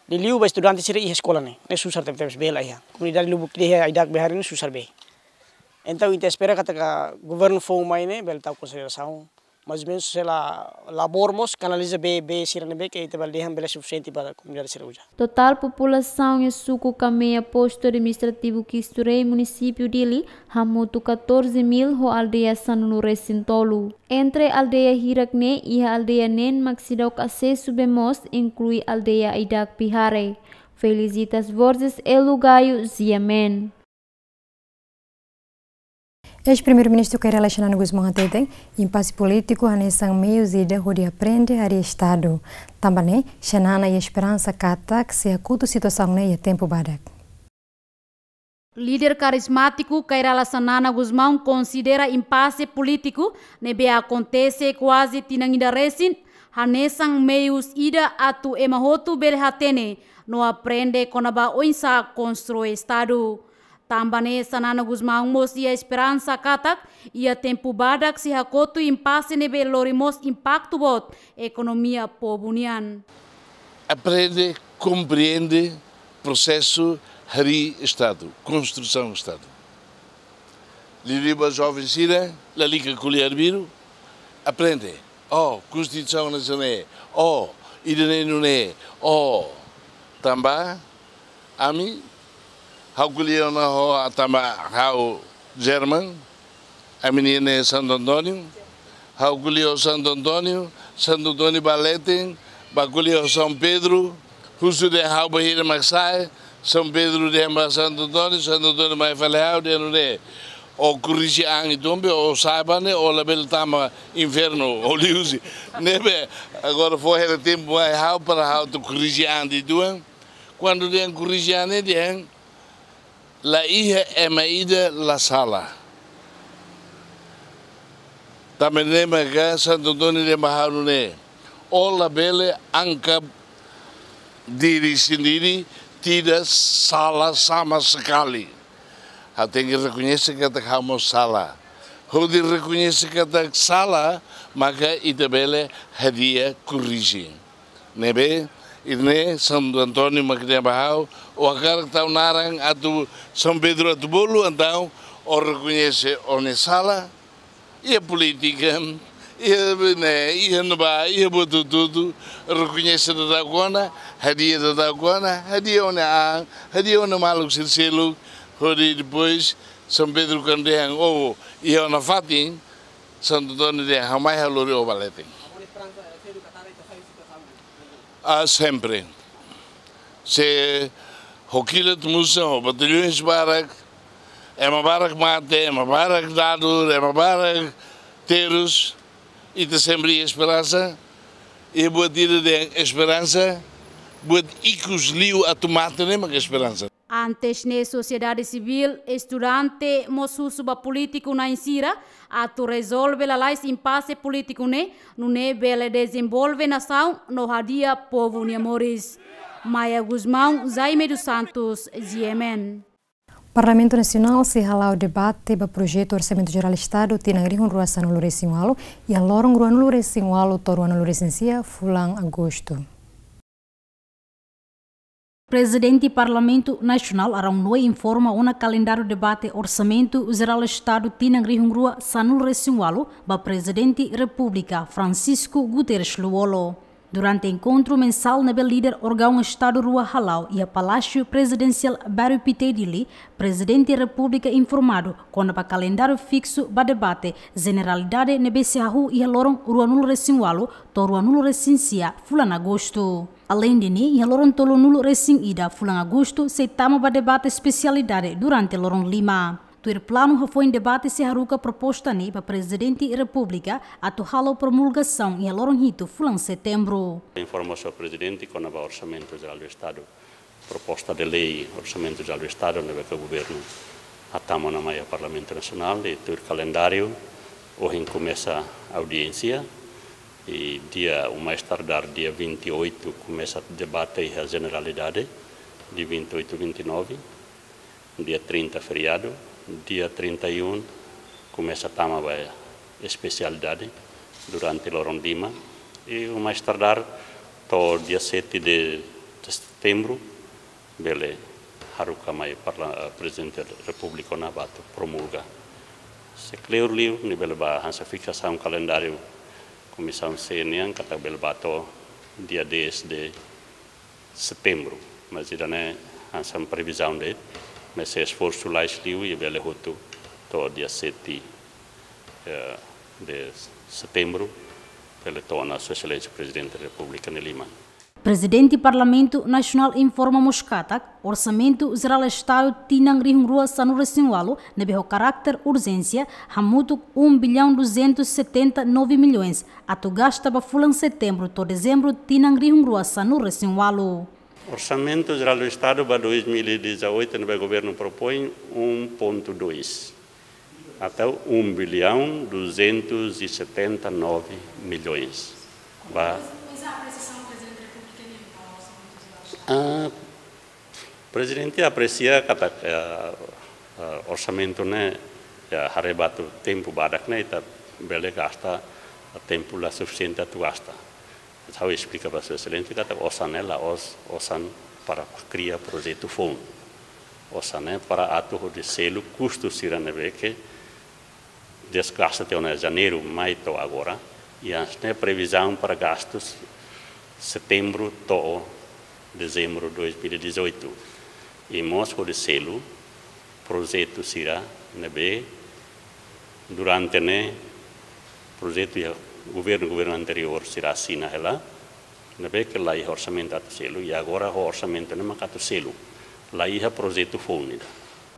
Liuliu ba estudante sira iha eskola ne'e, ne'e susar tebetebes, bee la iha. Komunidade lubuk ida iha Aida Bihare ne'e susar bee. Entaun ita espera katak governu foun mai ne'e bele tau konsiderasaun, mais ou menus sei la, labor mós kanaliza bee, bee sira ne'ebé ke ita bele dehan bele sufisiente para komunidade sira uza. Totál populasaun iha suku Kamea, postu administrativu Cristo Rei, munisípiu Dili, hamutuk catorze mil ho aldeia sanulu resin tolu. Entre aldeia hirak ne'e iha aldeia neen mak seidauk asesu bee moos, inklui aldeia Aida Bihare. Felicitas Borges, Elu Gayo, G M N. Eis-Primeiru-Ministru Kay Rala Xanana Gusmão hateten, impase polítiku hanesan meius ida hodi aprende harii Estadu. Tanba ne'e, Xanana iha esperansa katak sei hakotu situasaun ne'e iha tempu badak. Líder karizmátiku Kay Rala Xanana Gusmão konsidera impase polítiku ne'ebé akontese kuaze tinan ida resin hanesan meius ida atu ema hotu bele hatene no aprende kona-ba oinsá konstrui Estadu. Tanba ne'e Xanana Gusmão mós iha esperansa katak iha tempu badak sei hakotu impase ne'ebé lori mós impaktu boot ekonomia povu nian. Aprende, komprende prosesu harii Estadu, konstrusaun Estadu. Liuliu ba joven sira, lalika ko'alia arbiru, aprende. Oh, Konstituisaun hanesan ne'e, oh, ida-ne'e nune'e, oh, tanba ami, ha'u ko'alia ona ho, tanba ha'u German, ami-nia ne'e Santo António, ha'u ko'alia ho Santo António, Santo António bá leten, bá ko'alia ho São Pedro, husu dehan ha'u bainhira mak sa'e, São Pedro dehan ba Santo António, Santo António mai fali ha'u dehan nune'e, ó korrije an uitoan be, ó sa'e ba ne'e, ó labele tama infernu, ó liuhusi. Ne'ebé, agora fó hela tempu mai ha'u para ha'u atu korrije an uitoan. Kuandu dehan korrije an ne'e dehan, La iha ema ida la sala. Tanba ne'e maka Santo António dehan ba ha'u nune'e: ó labele angka diri sendiri tidak salah sama sekali. Ha'u tenke rekoñese katak ha'u mós sala. Hodi rekoñese katak sala, maka ita bele hadi'a korrije. Ne'ebé, ida-ne'e Santo António mak dehan ba ha'u, ó hakarak tau naran atu São Pedro atu bolu, entaun ó rekoñese ó-nia sala, iha polítika, iha ne'e, iha ne'ebá, iha buat hotu-hotu, rekoñese daudauk ona, hadi'a daudauk ona, hadi'a ó-nia an, hadi'a ó-nia maluk sira seluk, hodi depois São Pedro kuandu dehan, ó iha ona fatin, Santo António dehan, ha'u mai halo rio balete. Ah, sempre. Se ho kilat musa, ho batalhões barak, ema barak mate, ema barak dadur, ema barak terus, ita sempre iha esperansa, i buat ida dehan esperansa, buat ikus liu atu mate ne'e mak esperansa. Antes ne'e sosiedade sivíl, estudante, mós husu ba polítiku na'in sira atu rezolve lalais impase polítiku ne'e, nune'e bele dezenvolve nasaun no hadi'a povu nia moris. Maia Gusmão, Jaime dos Santos, G M N. Parlamentu Nasionál sei hala'o debate ba projetu Orsamentu Jerál Estadu tinan rihun rua sanulu-resin-ualu iha loron ruanulu-resin-ualu to'o ruanulu-resin-sia fulan Agostu. Prezidente Parlamentu Nasionál Arão Noe informa ona kalendáriu debate Orsamentu Jerál Estadu tinan rihun rua sanulu-resin-ualu ba Prezidente Repúblika Francisco Guterres Lú-Olo. Durante enkontru mensál ne'ebé líder órgaun Estadu rua hala'o iha Palásiu Prezidensiál Bairru Pité Dili, Prezidente Repúblika informa kona-ba kalendáriu fiksu ba debate jeneralidade ne'ebé sei hahú iha loron ruanulu-resin-ualu to'o ruanulu-resin-sia fulan Agostu. Aleinde ne'e, iha loron tolunulu-resin-ida fulan Agostu sei tama ba debate espesialidade durante loron lima. Tuir planu, hafoin debate sei haruka proposta ne'e ba Prezidente Repúblika atu halo promulgasaun iha loron hitu fulan Setembru. Informa Señór Prezidente kona-ba Orsamentu Jerál do Estadu, proposta de lei Orsamentu Jerál do Estadu ne'ebé ke governu hatama ona mai iha Parlamentu Nasionál, i tuir kalendáriu ohin komesa audiénsia, i dia, o mais tardar dia vinte e oito komesa debate iha jeneralidade, dia vinte e oito, vinte e nove, dia trinta feriadu, dia trinta e um komesa tama ba espesialidade durante loron lima, i o mais tardar to'o dia sete de, de Setembru bele haruka mai parla-, Prezidente Repúblika ona ba atu promulga. Se kleur liu, nia bele ba hanesan fiksasaun kalendáriu Komisaun C nian katak bele ba to'o dia dez de Setembru. Mas ida-ne'e hanesan previzaun de'it, mas se esforsu lalais liu, i bele hotu to'o dia sete, eh, de Setembru, bele to'o ona Sua Exelénsia Prezidente Repúblika nia liman. Prezidente Parlamentu Nasionál informa mós katak Orsamentu Jerál Estadu tinan rihun rua sanulu-resin-ualu ne'ebé ho karáter urjénsia hamutuk um bilhão duzentos e setenta e nove milhões atu gasta ba fulan Setembru to'o Dezembru tinan rihun rua sanulu-resin-ualu. Orsamentu Jerál do Estadu ba dois mil e dezoito ne'ebé governu propoin um ponto dois, atau um bilhão duzentos e setenta e nove milhões. Ba, ah, Prezidente apresia katak, eh, eh, orsamentu ne'e, ya, haree ba to'o tempu badak ne'e ita bele gasta, tempu la sufisiente atu gasta. Ha'u esplika ba Sua Exelénsia katak osan ne'e la'ós osan para kria projetu foun. Osan ne'e para atu hodi selu kustu sira ne'ebé ke desgasta tiha ona Janeiru mai to'o agora, i hanesan ne'e previzaun para gastus Setembru to'o Dezembru dois mil e dezoito. I mós hodi selu projetu sira ne'ebé durante ne'e projetu iha governu, governu anteriór sira asina hela, ne'ebé ke la iha orsamentu atu selu, i agora ho orsamentu ne'e mak atu selu. La iha projetu foun ida.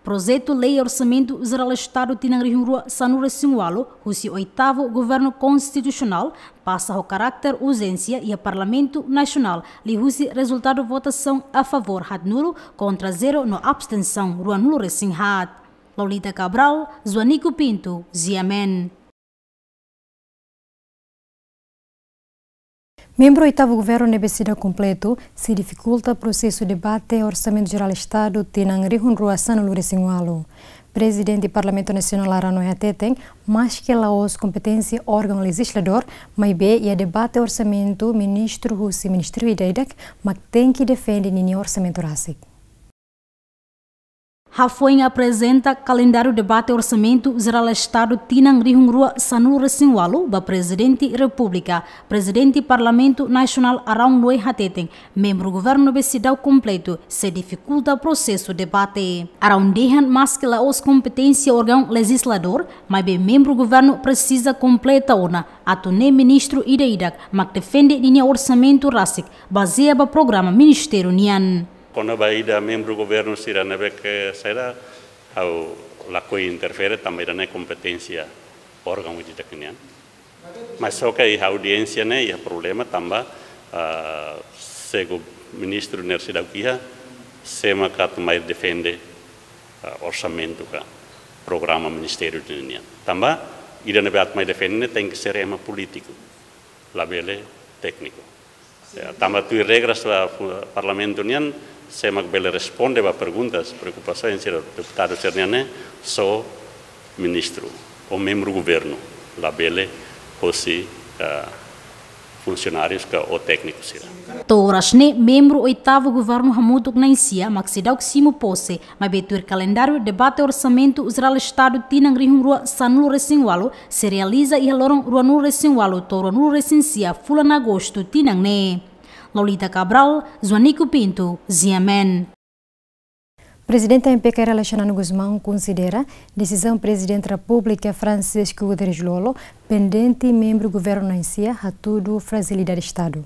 Projetu Lei Orsamentu Jerál Estadu tinan rihun rua sanulu-resin-ualu, husi oitavu Governu Konstitusionál, pasa ho karakter urjénsia iha Parlamentu Nasionál, liuhusi rezultadu votasaun a favór haatnulu, kontra zero no abstensaun ruanulu-resin-haat. Lolita Cabral, Joanico Pinto, G M N. Membru oitavu Governu ne'ebé seidauk kompletu, sei difikulta prosesu debate Orsamentu Jerál Estadu tinan rihun rua sanulu-resin-ualu. Prezidente Parlamentu Nasionál Araun Noe hateten, maske la'ós kompeténsia órgaun lejizladór, maibé iha debate orsamentu ministru husi ministériu ida-idak mak tenke defende ninia orsamentu rasik. Hafoin aprezenta kalendáriu debate Orsamentu Jerál Estadu tinan rihun rua sanulu-resin-ualu ba Prezidente Repúblika, Prezidente Parlamentu Nasionál Araun Noe hateten, membru Governu ne'ebé seidauk kompletu sei difikulta prosesu debate. Araun dehan maske la'ós kompeténsia órgaun lejizladór, maibé membru Governu presiza kompleta ona, atu nune'e ministru ida-idak mak defende ninia orsamentu rasik, bazeia ba programa ministériu nian. Kona-ba ida membru Governu sira ne'ebé ke saida, ha'u lakohi interfere tanba ida-ne'e kompeténsia órgaun ida-idak nian. Mas só ke iha audiénsia ne'e iha problema tanba, ah, segu ministru ne'e seidauk iha, sé mak atu mai defende, ah, orsamentu ka programa ministériu nian. Tanba ida ne'ebé atu mai defende ne'e tenke ser ema polítiku, labele tékniku. Ya, tanba tuir regras ba fu-, Parlamentu nian, sé mak bele responde ba perguntas, preokupasaun sira deputadu sira-nian ne'e, só ministru ou membru Governu, labele hosi, ah, funsionárius ka ou tékniku sira. To'o oras ne'e membru oitavu Governu hamutuk na'in-sia mak seidauk simu pose, maibé tuir kalendáriu debate Orsamentu Jerál Estadu tinan rihun rua sanulu-resin-ualu sei realiza iha loron ruanulu-resin-ualu to'o ruanulu-resin-sia fulan Agostu tinan ne'e. Lolita Cabral, Joanico Pinto, G M N. Prezidente A M P Kay Rala Xanana Gusmão konsidera desizaun Prezidente Repúblika Francisco Guterres Lú-Olo pendente membru Governu na'in-sia hatudu frajilidade Estadu.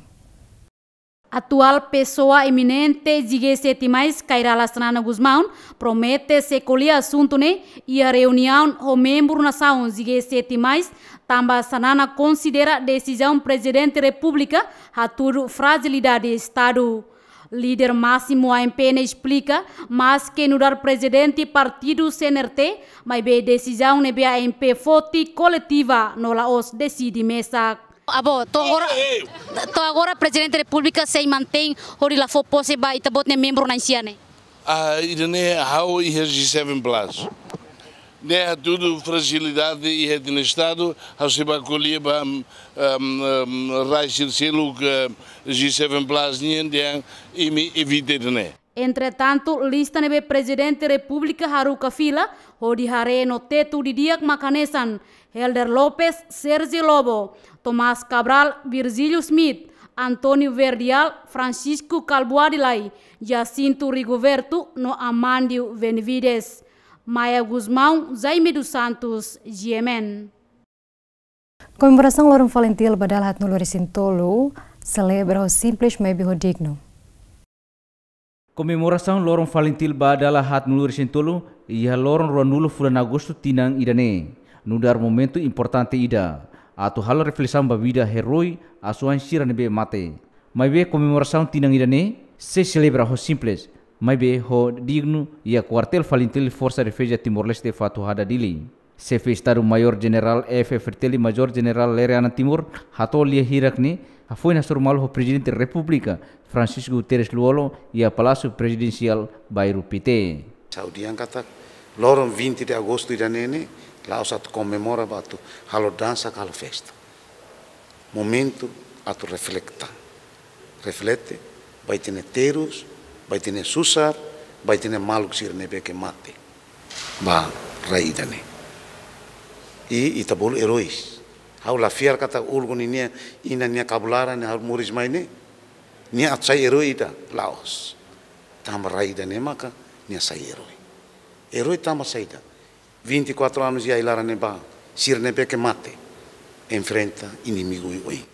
Atuál pesoa eminente G sete mais, Kay Rala Xanana Gusmão, promete sei ko'alia asuntu ne'e iha reuniaun ho membru nasaun G sete mais, tanba Xanana konsidera desizaun Prezidente Repúblika hatudu frajilidade Estadu. Líder másimu A M P ne'e esplika, maske nu'udar prezidente partidu C N R T, maibé desizaun ne'ebé A M P foti koletiva no la'ós deside mesak. Avó, to'o agora, to'o agora Prezidente Repúblika sei mantein hodi la fó pose ba ita-boot nia membru na'in-sia ne'e? Ah, ida-ne'e ha'u iha G seven plus. Ne'e hatudu frajilidade iha ita-nia Estadu, ha'u sei bá ko'alia ba, em, em, em, rai sira seluk, eh, G seven plus nian dehan imi evita ida-ne'e. Entretantu, lista ne'ebé Prezidente Repúblika haruka fila hodi haree no tetu didi'ak mak hanesan Helder Lopes, Sergio Lobo, Tomás Cabral, Virgílio Schmidt, António Verdial, Francisco Kalbuadi Lay, Jacinto Rigoverto no Amandio Benevides. Maya Gusmão, Jaime dos Santos, G M N. Komemorasaun Loron Falintil ba dala haatnulu-resin-tolu selebra ho simples maibé ho dignu. Komemorasaun Loron Falintil ba dala haatnulu-resin-tolu iha loron ruanulu fulan Agostu tinan ida-ne'e, nu'udar momentu importante ida atu halo reflesaun ba vida herói asuwa'in sira ne'ebé mate. Maibé komemorasaun tinan ida-ne'e sei selebra ho simples, maibé ho dignu iha Kuartél Falintil Forsa Defeza Timor-Leste Fatuhada Dili. Xefe Estadu Maiór Jenerál F F R T L, Major Jenerál Lere Ana Timur, hato'o lia hirak ne'e hafoin hasoru malu ho Prezidente Repúblika Francisco Guterres Lú-Olo iha Palásiu Prezidensiál Bairru Pité. Ha'u dehan katak loron vinte de agostu ida-ne'e ne'e la'ós atu komemora, ba atu halo dansa ka halo festa. Momentu atu refleta. Reflete ba ita-nia terus, ba ita-nia susar, ba ita-nia maluk sira ne'ebé ke mate ba rai ida-ne'e. I ita bolu heróis. Ha'u la fiar katak uluk ninia inan nia kabun laran ne'e ha'u moris mai ne'e, nia atu sai herói ida, la'ós. Tanba rai ida-ne'e maka nia sai herói. Herói tanba saida? Vinte e quatro anos iha ai-laran ne'ebá, sira ne'ebé ke mate enfrenta inimigu oioin.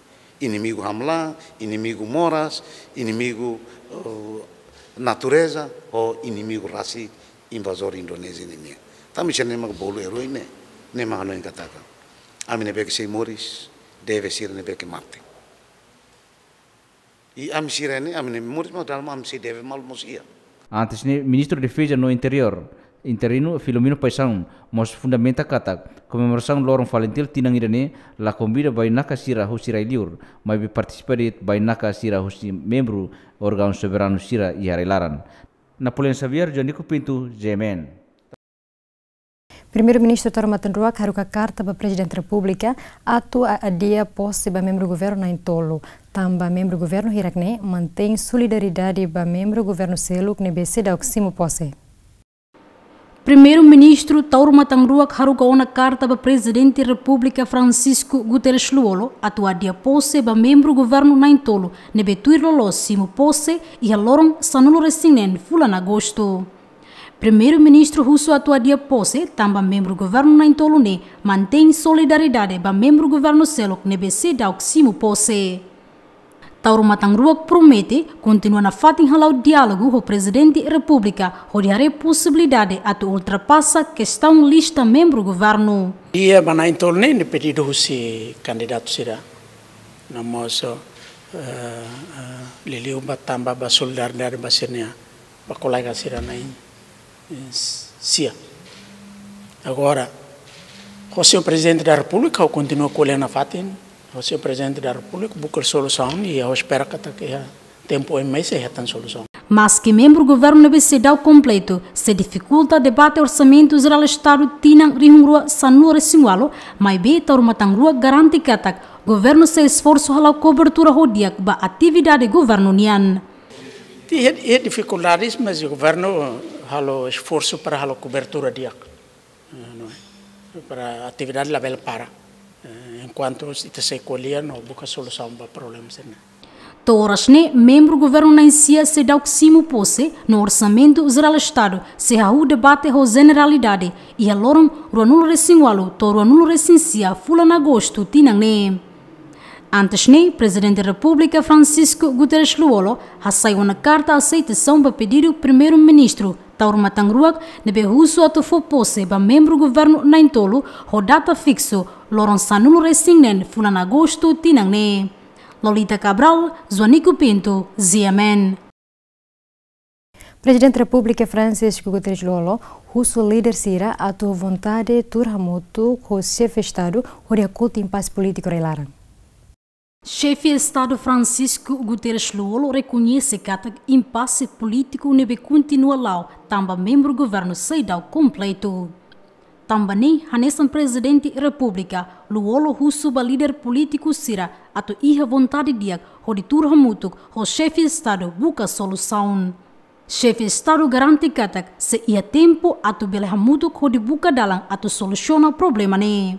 Inimigu hamlaha, inimigu moras, inimigu, eh, natureza, ho inimigu rasik Invazór Indonézia nian. Tanba sira-ne'e mak bolu eroi ne'e, ne'e mak hanoin katak ami ne'ebé ke sei moris, deve sira ne'ebé ke mate. I ami sira ne'e, ami ne'e moris mak dala ruma ami sei deve malu mós iha. Antes ne'e, Ministru Defeza no Interiór, interinu Filomeno Paixão, mós fundamenta katak komemorasaun loron FALINTIL tinan ida-ne'e la konvida bainaka sira husi rai-liur, maibé partisipa de'it bainaka sira husi membru órgaun soberanu sira iha rai-laran. Napoleão Xavier, Jonico Pinto, G M N. Primeiru-Ministru Taur Matan Ruak haruka karta ba Prezidente Repúblika atu a-, adia pose ba membru governu na'in-tolu. Tanba membru governu hirak-ne'e mantein solidariedade ba membru governu seluk ne'ebé seidauk simu pose. Primeiru-Ministru Taur Matan Ruak haruka ona karta ba Prezidente Repúblika Francisco Guterres Lú-Olo atu adia pose ba membru governu na'in-tolu ne'ebé tuir loloos simu pose iha loron sanulu-resin-neen fulan Agostu. Primeiru-Ministru husu atu adia pose tanba membru governu na'in-tolu ne'e mantein solidariedade ba membru governu seluk ne'ebé seidauk simu pose. Taur Matan Ruak promete kontinua nafatin hala'o diálogu ho Prezidente Repúblika hodi haree posibilidade atu ultrapasa kestaun lista membru governu. Iha ba na'in-tolu ne'e, ne'e pedidu husi kandidatu sira. No mós, eh, eh, liuliu ba tanba ba solidariedade ba sira-nia, ba kolega sira na'in, eh, sia. Agora, ho señór Prezidente da Repúblika, ha'u kontinua ko'alia nafatin ho señór Prezidente da Repúblika, buka solusaun, i ha'u espera katak iha tempu oin mai sei hetan solusaun. Maski membru governu ne'ebé seidauk kompletu sei difikulta debate Orsamentu Jerál Estadu tinan rihun rua sanulu-resin-ualu, maibé Taur Matan Ruak garante katak governu sei esforsu hala'o kobertura ho di'ak ba atividade governu nian. Iha, iha difikuldades, mas governu halo esforsu para halo kobertura di'ak. Eh, no, para atividade labele para. Eh, enkuantu ita sei ko'alia no buka solusaun ba problema sira-ne'e. To'o oras ne'e, membru governu na'in-sia seidauk simu pose, no Orsamentu Jerál Estadu sei hahú debate ho jeneralidade iha loron ruanulu-resin-ualu to'o ruanulu-resin-sia fulan Agostu tinan ne'e. Antes ne'e, Prezidente Repúblika Francisco Guterres Lú-Olo hasai ona karta aseitasaun ba pedidu Primeiru-Ministru Taur Matan Ruak ne'ebé husu atu fó pose ba membru governu na'in-tolu ho data fiksu loron sanulu-resin-neen fulan Agostu tinan ne'e. Lolita Cabral, Joanico Pinto, G M N. Prezidente Repúblika Francisco Guterres Lú-Olo husu líder sira atu vontade tuur hamutuk ho Xefe Estadu hodi hakotu impase polítiku rai-laran. Xefe Estadu Francisco Guterres Lú-Olo rekoñese katak impase polítiku ne'ebé kontinua la'o tanba membru governu seidauk kompletu. Tanba ne'e, hanesan Prezidente Repúblika, Lú-Olo husu ba líder polítiku sira atu iha vontade di'ak hodi tuur hamutuk ho Xefe Estadu buka solusaun. Xefe Estadu garante katak sei iha tempu atu bele hamutuk hodi buka dalan atu solusiona problema ne'e.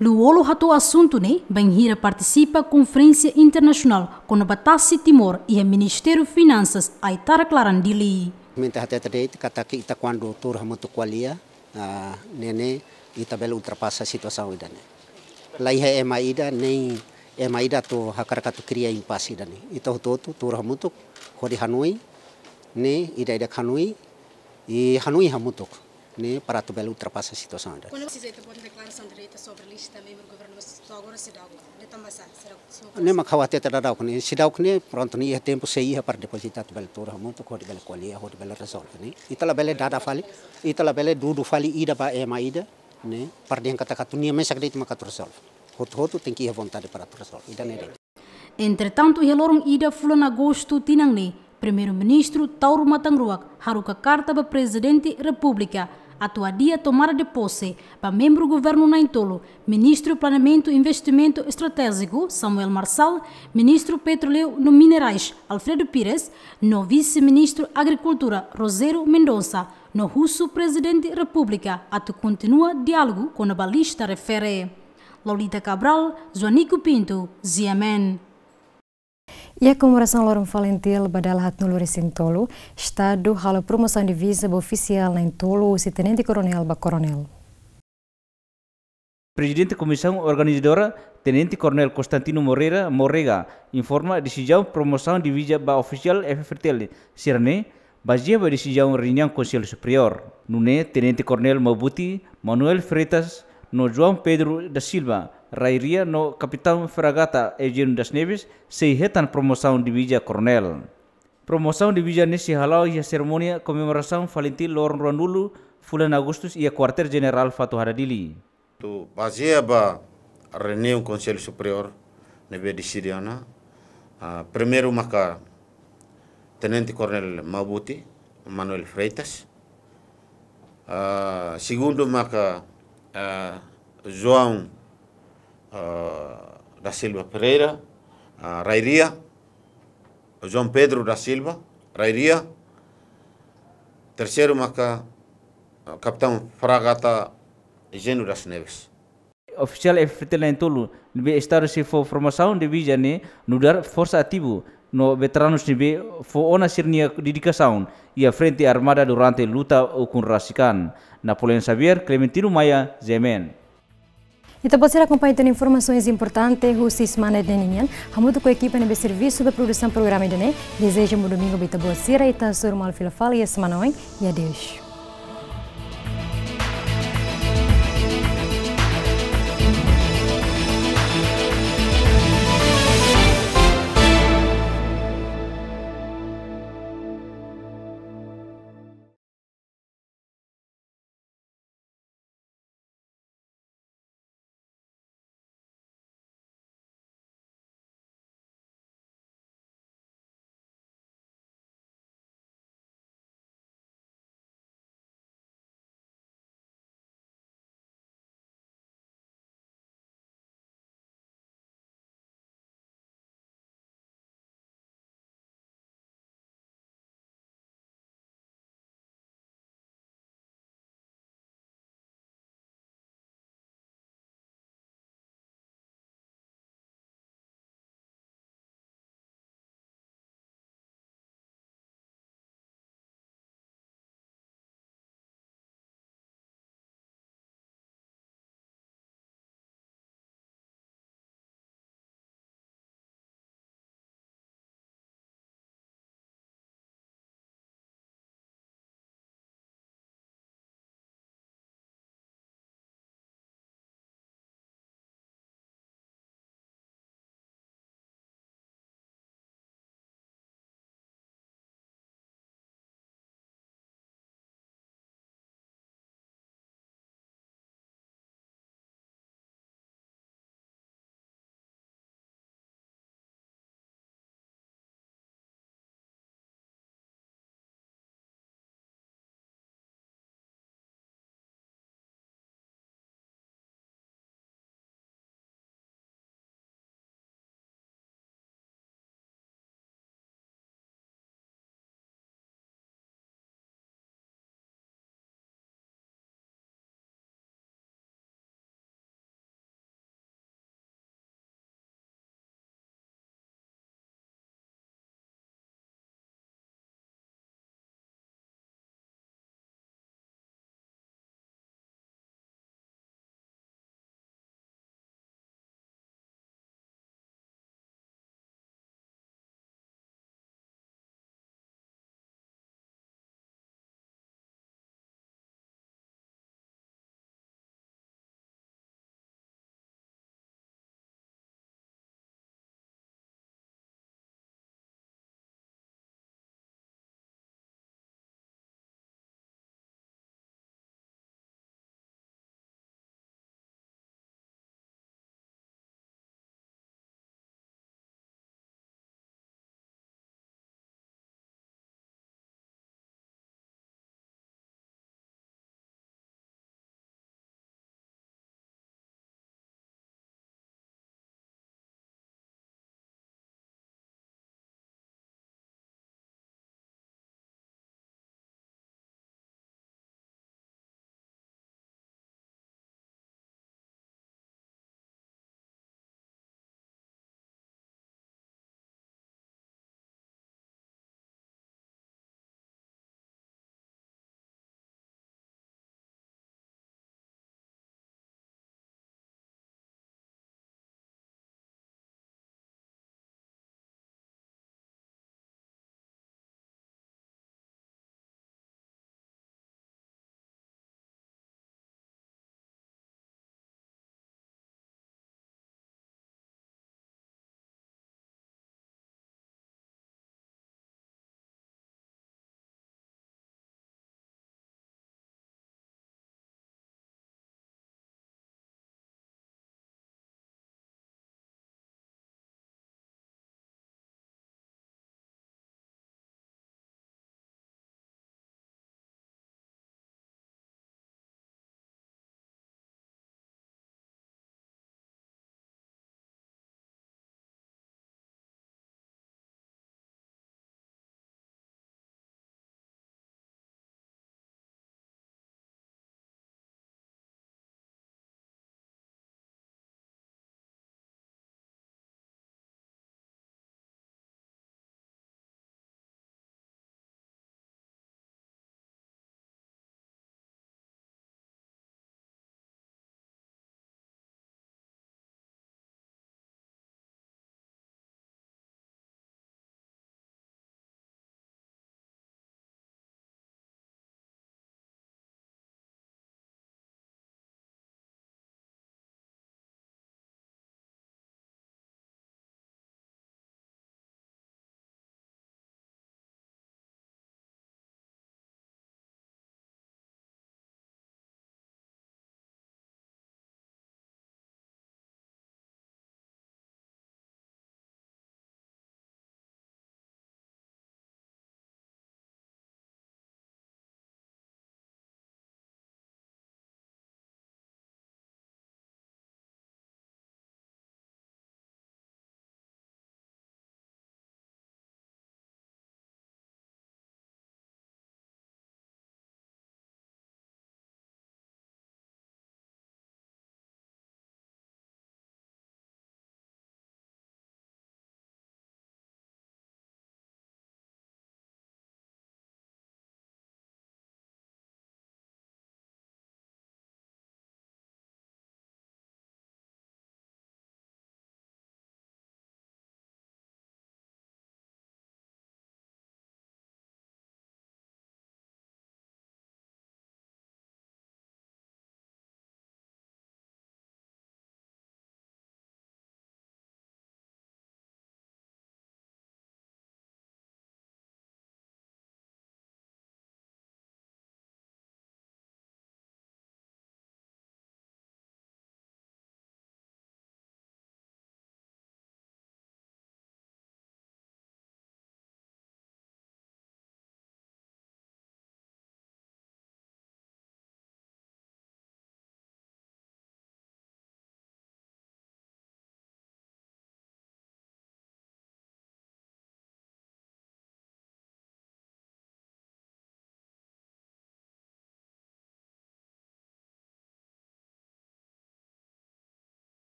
Lú-Olo hato'o asuntu ne'e bainhira partisipa konferénsia internasionál kona-ba tasi Timor iha Ministériu Finansas, Aitarak Laran, Dili. Mente hatete de'it katak ita kuandu tuur hamutuk ko'alia, ah, ne'e ne'e ita bele ultrapasa situasaun ida-ne'e. La iha ema ida, nein ema ida atu hakarak atu kria impase ida-ne'e. Ita hotu-hotu tuur hamutuk hodi hanoin, ne'e ida-idak hanoin, i hanoin hamutuk, ne'e para atu bele ultrapasa situasaun ida-ne'e. Kuandu presiza ita-boot deklarasaun direta sobre lista membru governu, mas to'o agora seidauk, ne'e tanba sá, seidauk, seidauk. Ne'e mak ha'u hatete dadauk ne'e, seidauk ne'e, prontu, ne'e iha tempu sei iha para depois ita atu bele tuur hamutuk hodi bele ko'alia, hodi bele rezolve ne'e. Ita labele dada fali, ita labele dudu fali ida ba ema ida, ne'e, para dehan katak atu nia mesak de'it mak atu rezolve. Hotu-hotu tenke iha vontade para atu rezolve. Ida-ne'e de'it. Entretantu, iha loron ida fulan Agostu tinan ne'e, Primeiru-Ministru Taur Matan Ruak haruka karta ba Prezidente Repúblika atu adia tomada de pose ba membru governu na'in-tolu, Ministru Planeamentu i Investimentu Estratéjiku Samuel Marçal, Ministru Petróleu no Minerais Alfredo Pires, no Vise-Ministru Agrikultura Rogério Mendonça, no husu Prezidente Repúblika atu kontinua diálogu kona-ba lista refere. Lolita Cabral, Joanico Pinto, G M N. Iha komemorasaun loron FALINTIL ba dala haatnulu-resin-tolu, Estadu halo promosaun diviza ba ofisiál na'in-tolu husi tenente koronél ba koronél. Prezidente Komisaun Organizadora, Tenente Koronél Constantino Moreira Morega, informa desizaun promosaun diviza ba ofisiál F-FDTL sira-ne'e Bazeia ba desizaun reuniaun Konsellu Superiór, nune'e Tenente Koronél Maubuti, Manuel Freitas, no João Pedro da Silva, Rai Ria, no Kapitaun Fragata Eugênio das Neves sei hetan promosaun diviza koronél. Promosaun diviza ne'e sei hala'o iha serimónia komemorasaun FALINTIL loron ruanulu fulan Agustus iha Kuartél Jenerál Fatuhada Dili. Atu bazeia ba reuniaun Konsellu Superiór ne'ebé deside ona, ah, primeiru maka Tenente Koronél Maubuti, Manuel Freitas. Ah, segundu maka, ah, João, ah, da Silva Pereira, ah, Rai Ria. João Pedro da Silva, Rai Ria. Terseiru maka, ah, Kapitaun Fragata Eugênio das Neves. Ofisiál F T L tolu ne'ebé estadu sei fó formasaun diviza ne'e nu'udar forsa ativu no veteranus ne'ebé fó ona sira-nia dedikasaun iha frente armada durante luta ukun rasik an. Napoleão Xavier, Clementino Maia, G M N. Ita-boot sira akompaña tiha ona informasaun importante husi semana ida-ne'e nian. Hamutuk ho ekipa ne'ebé servisu ba produsaun programa ida-ne'e, dezeja bom domingu ba ita-boot sira, ita hasoru malu fila fali iha semana oin, i adeus.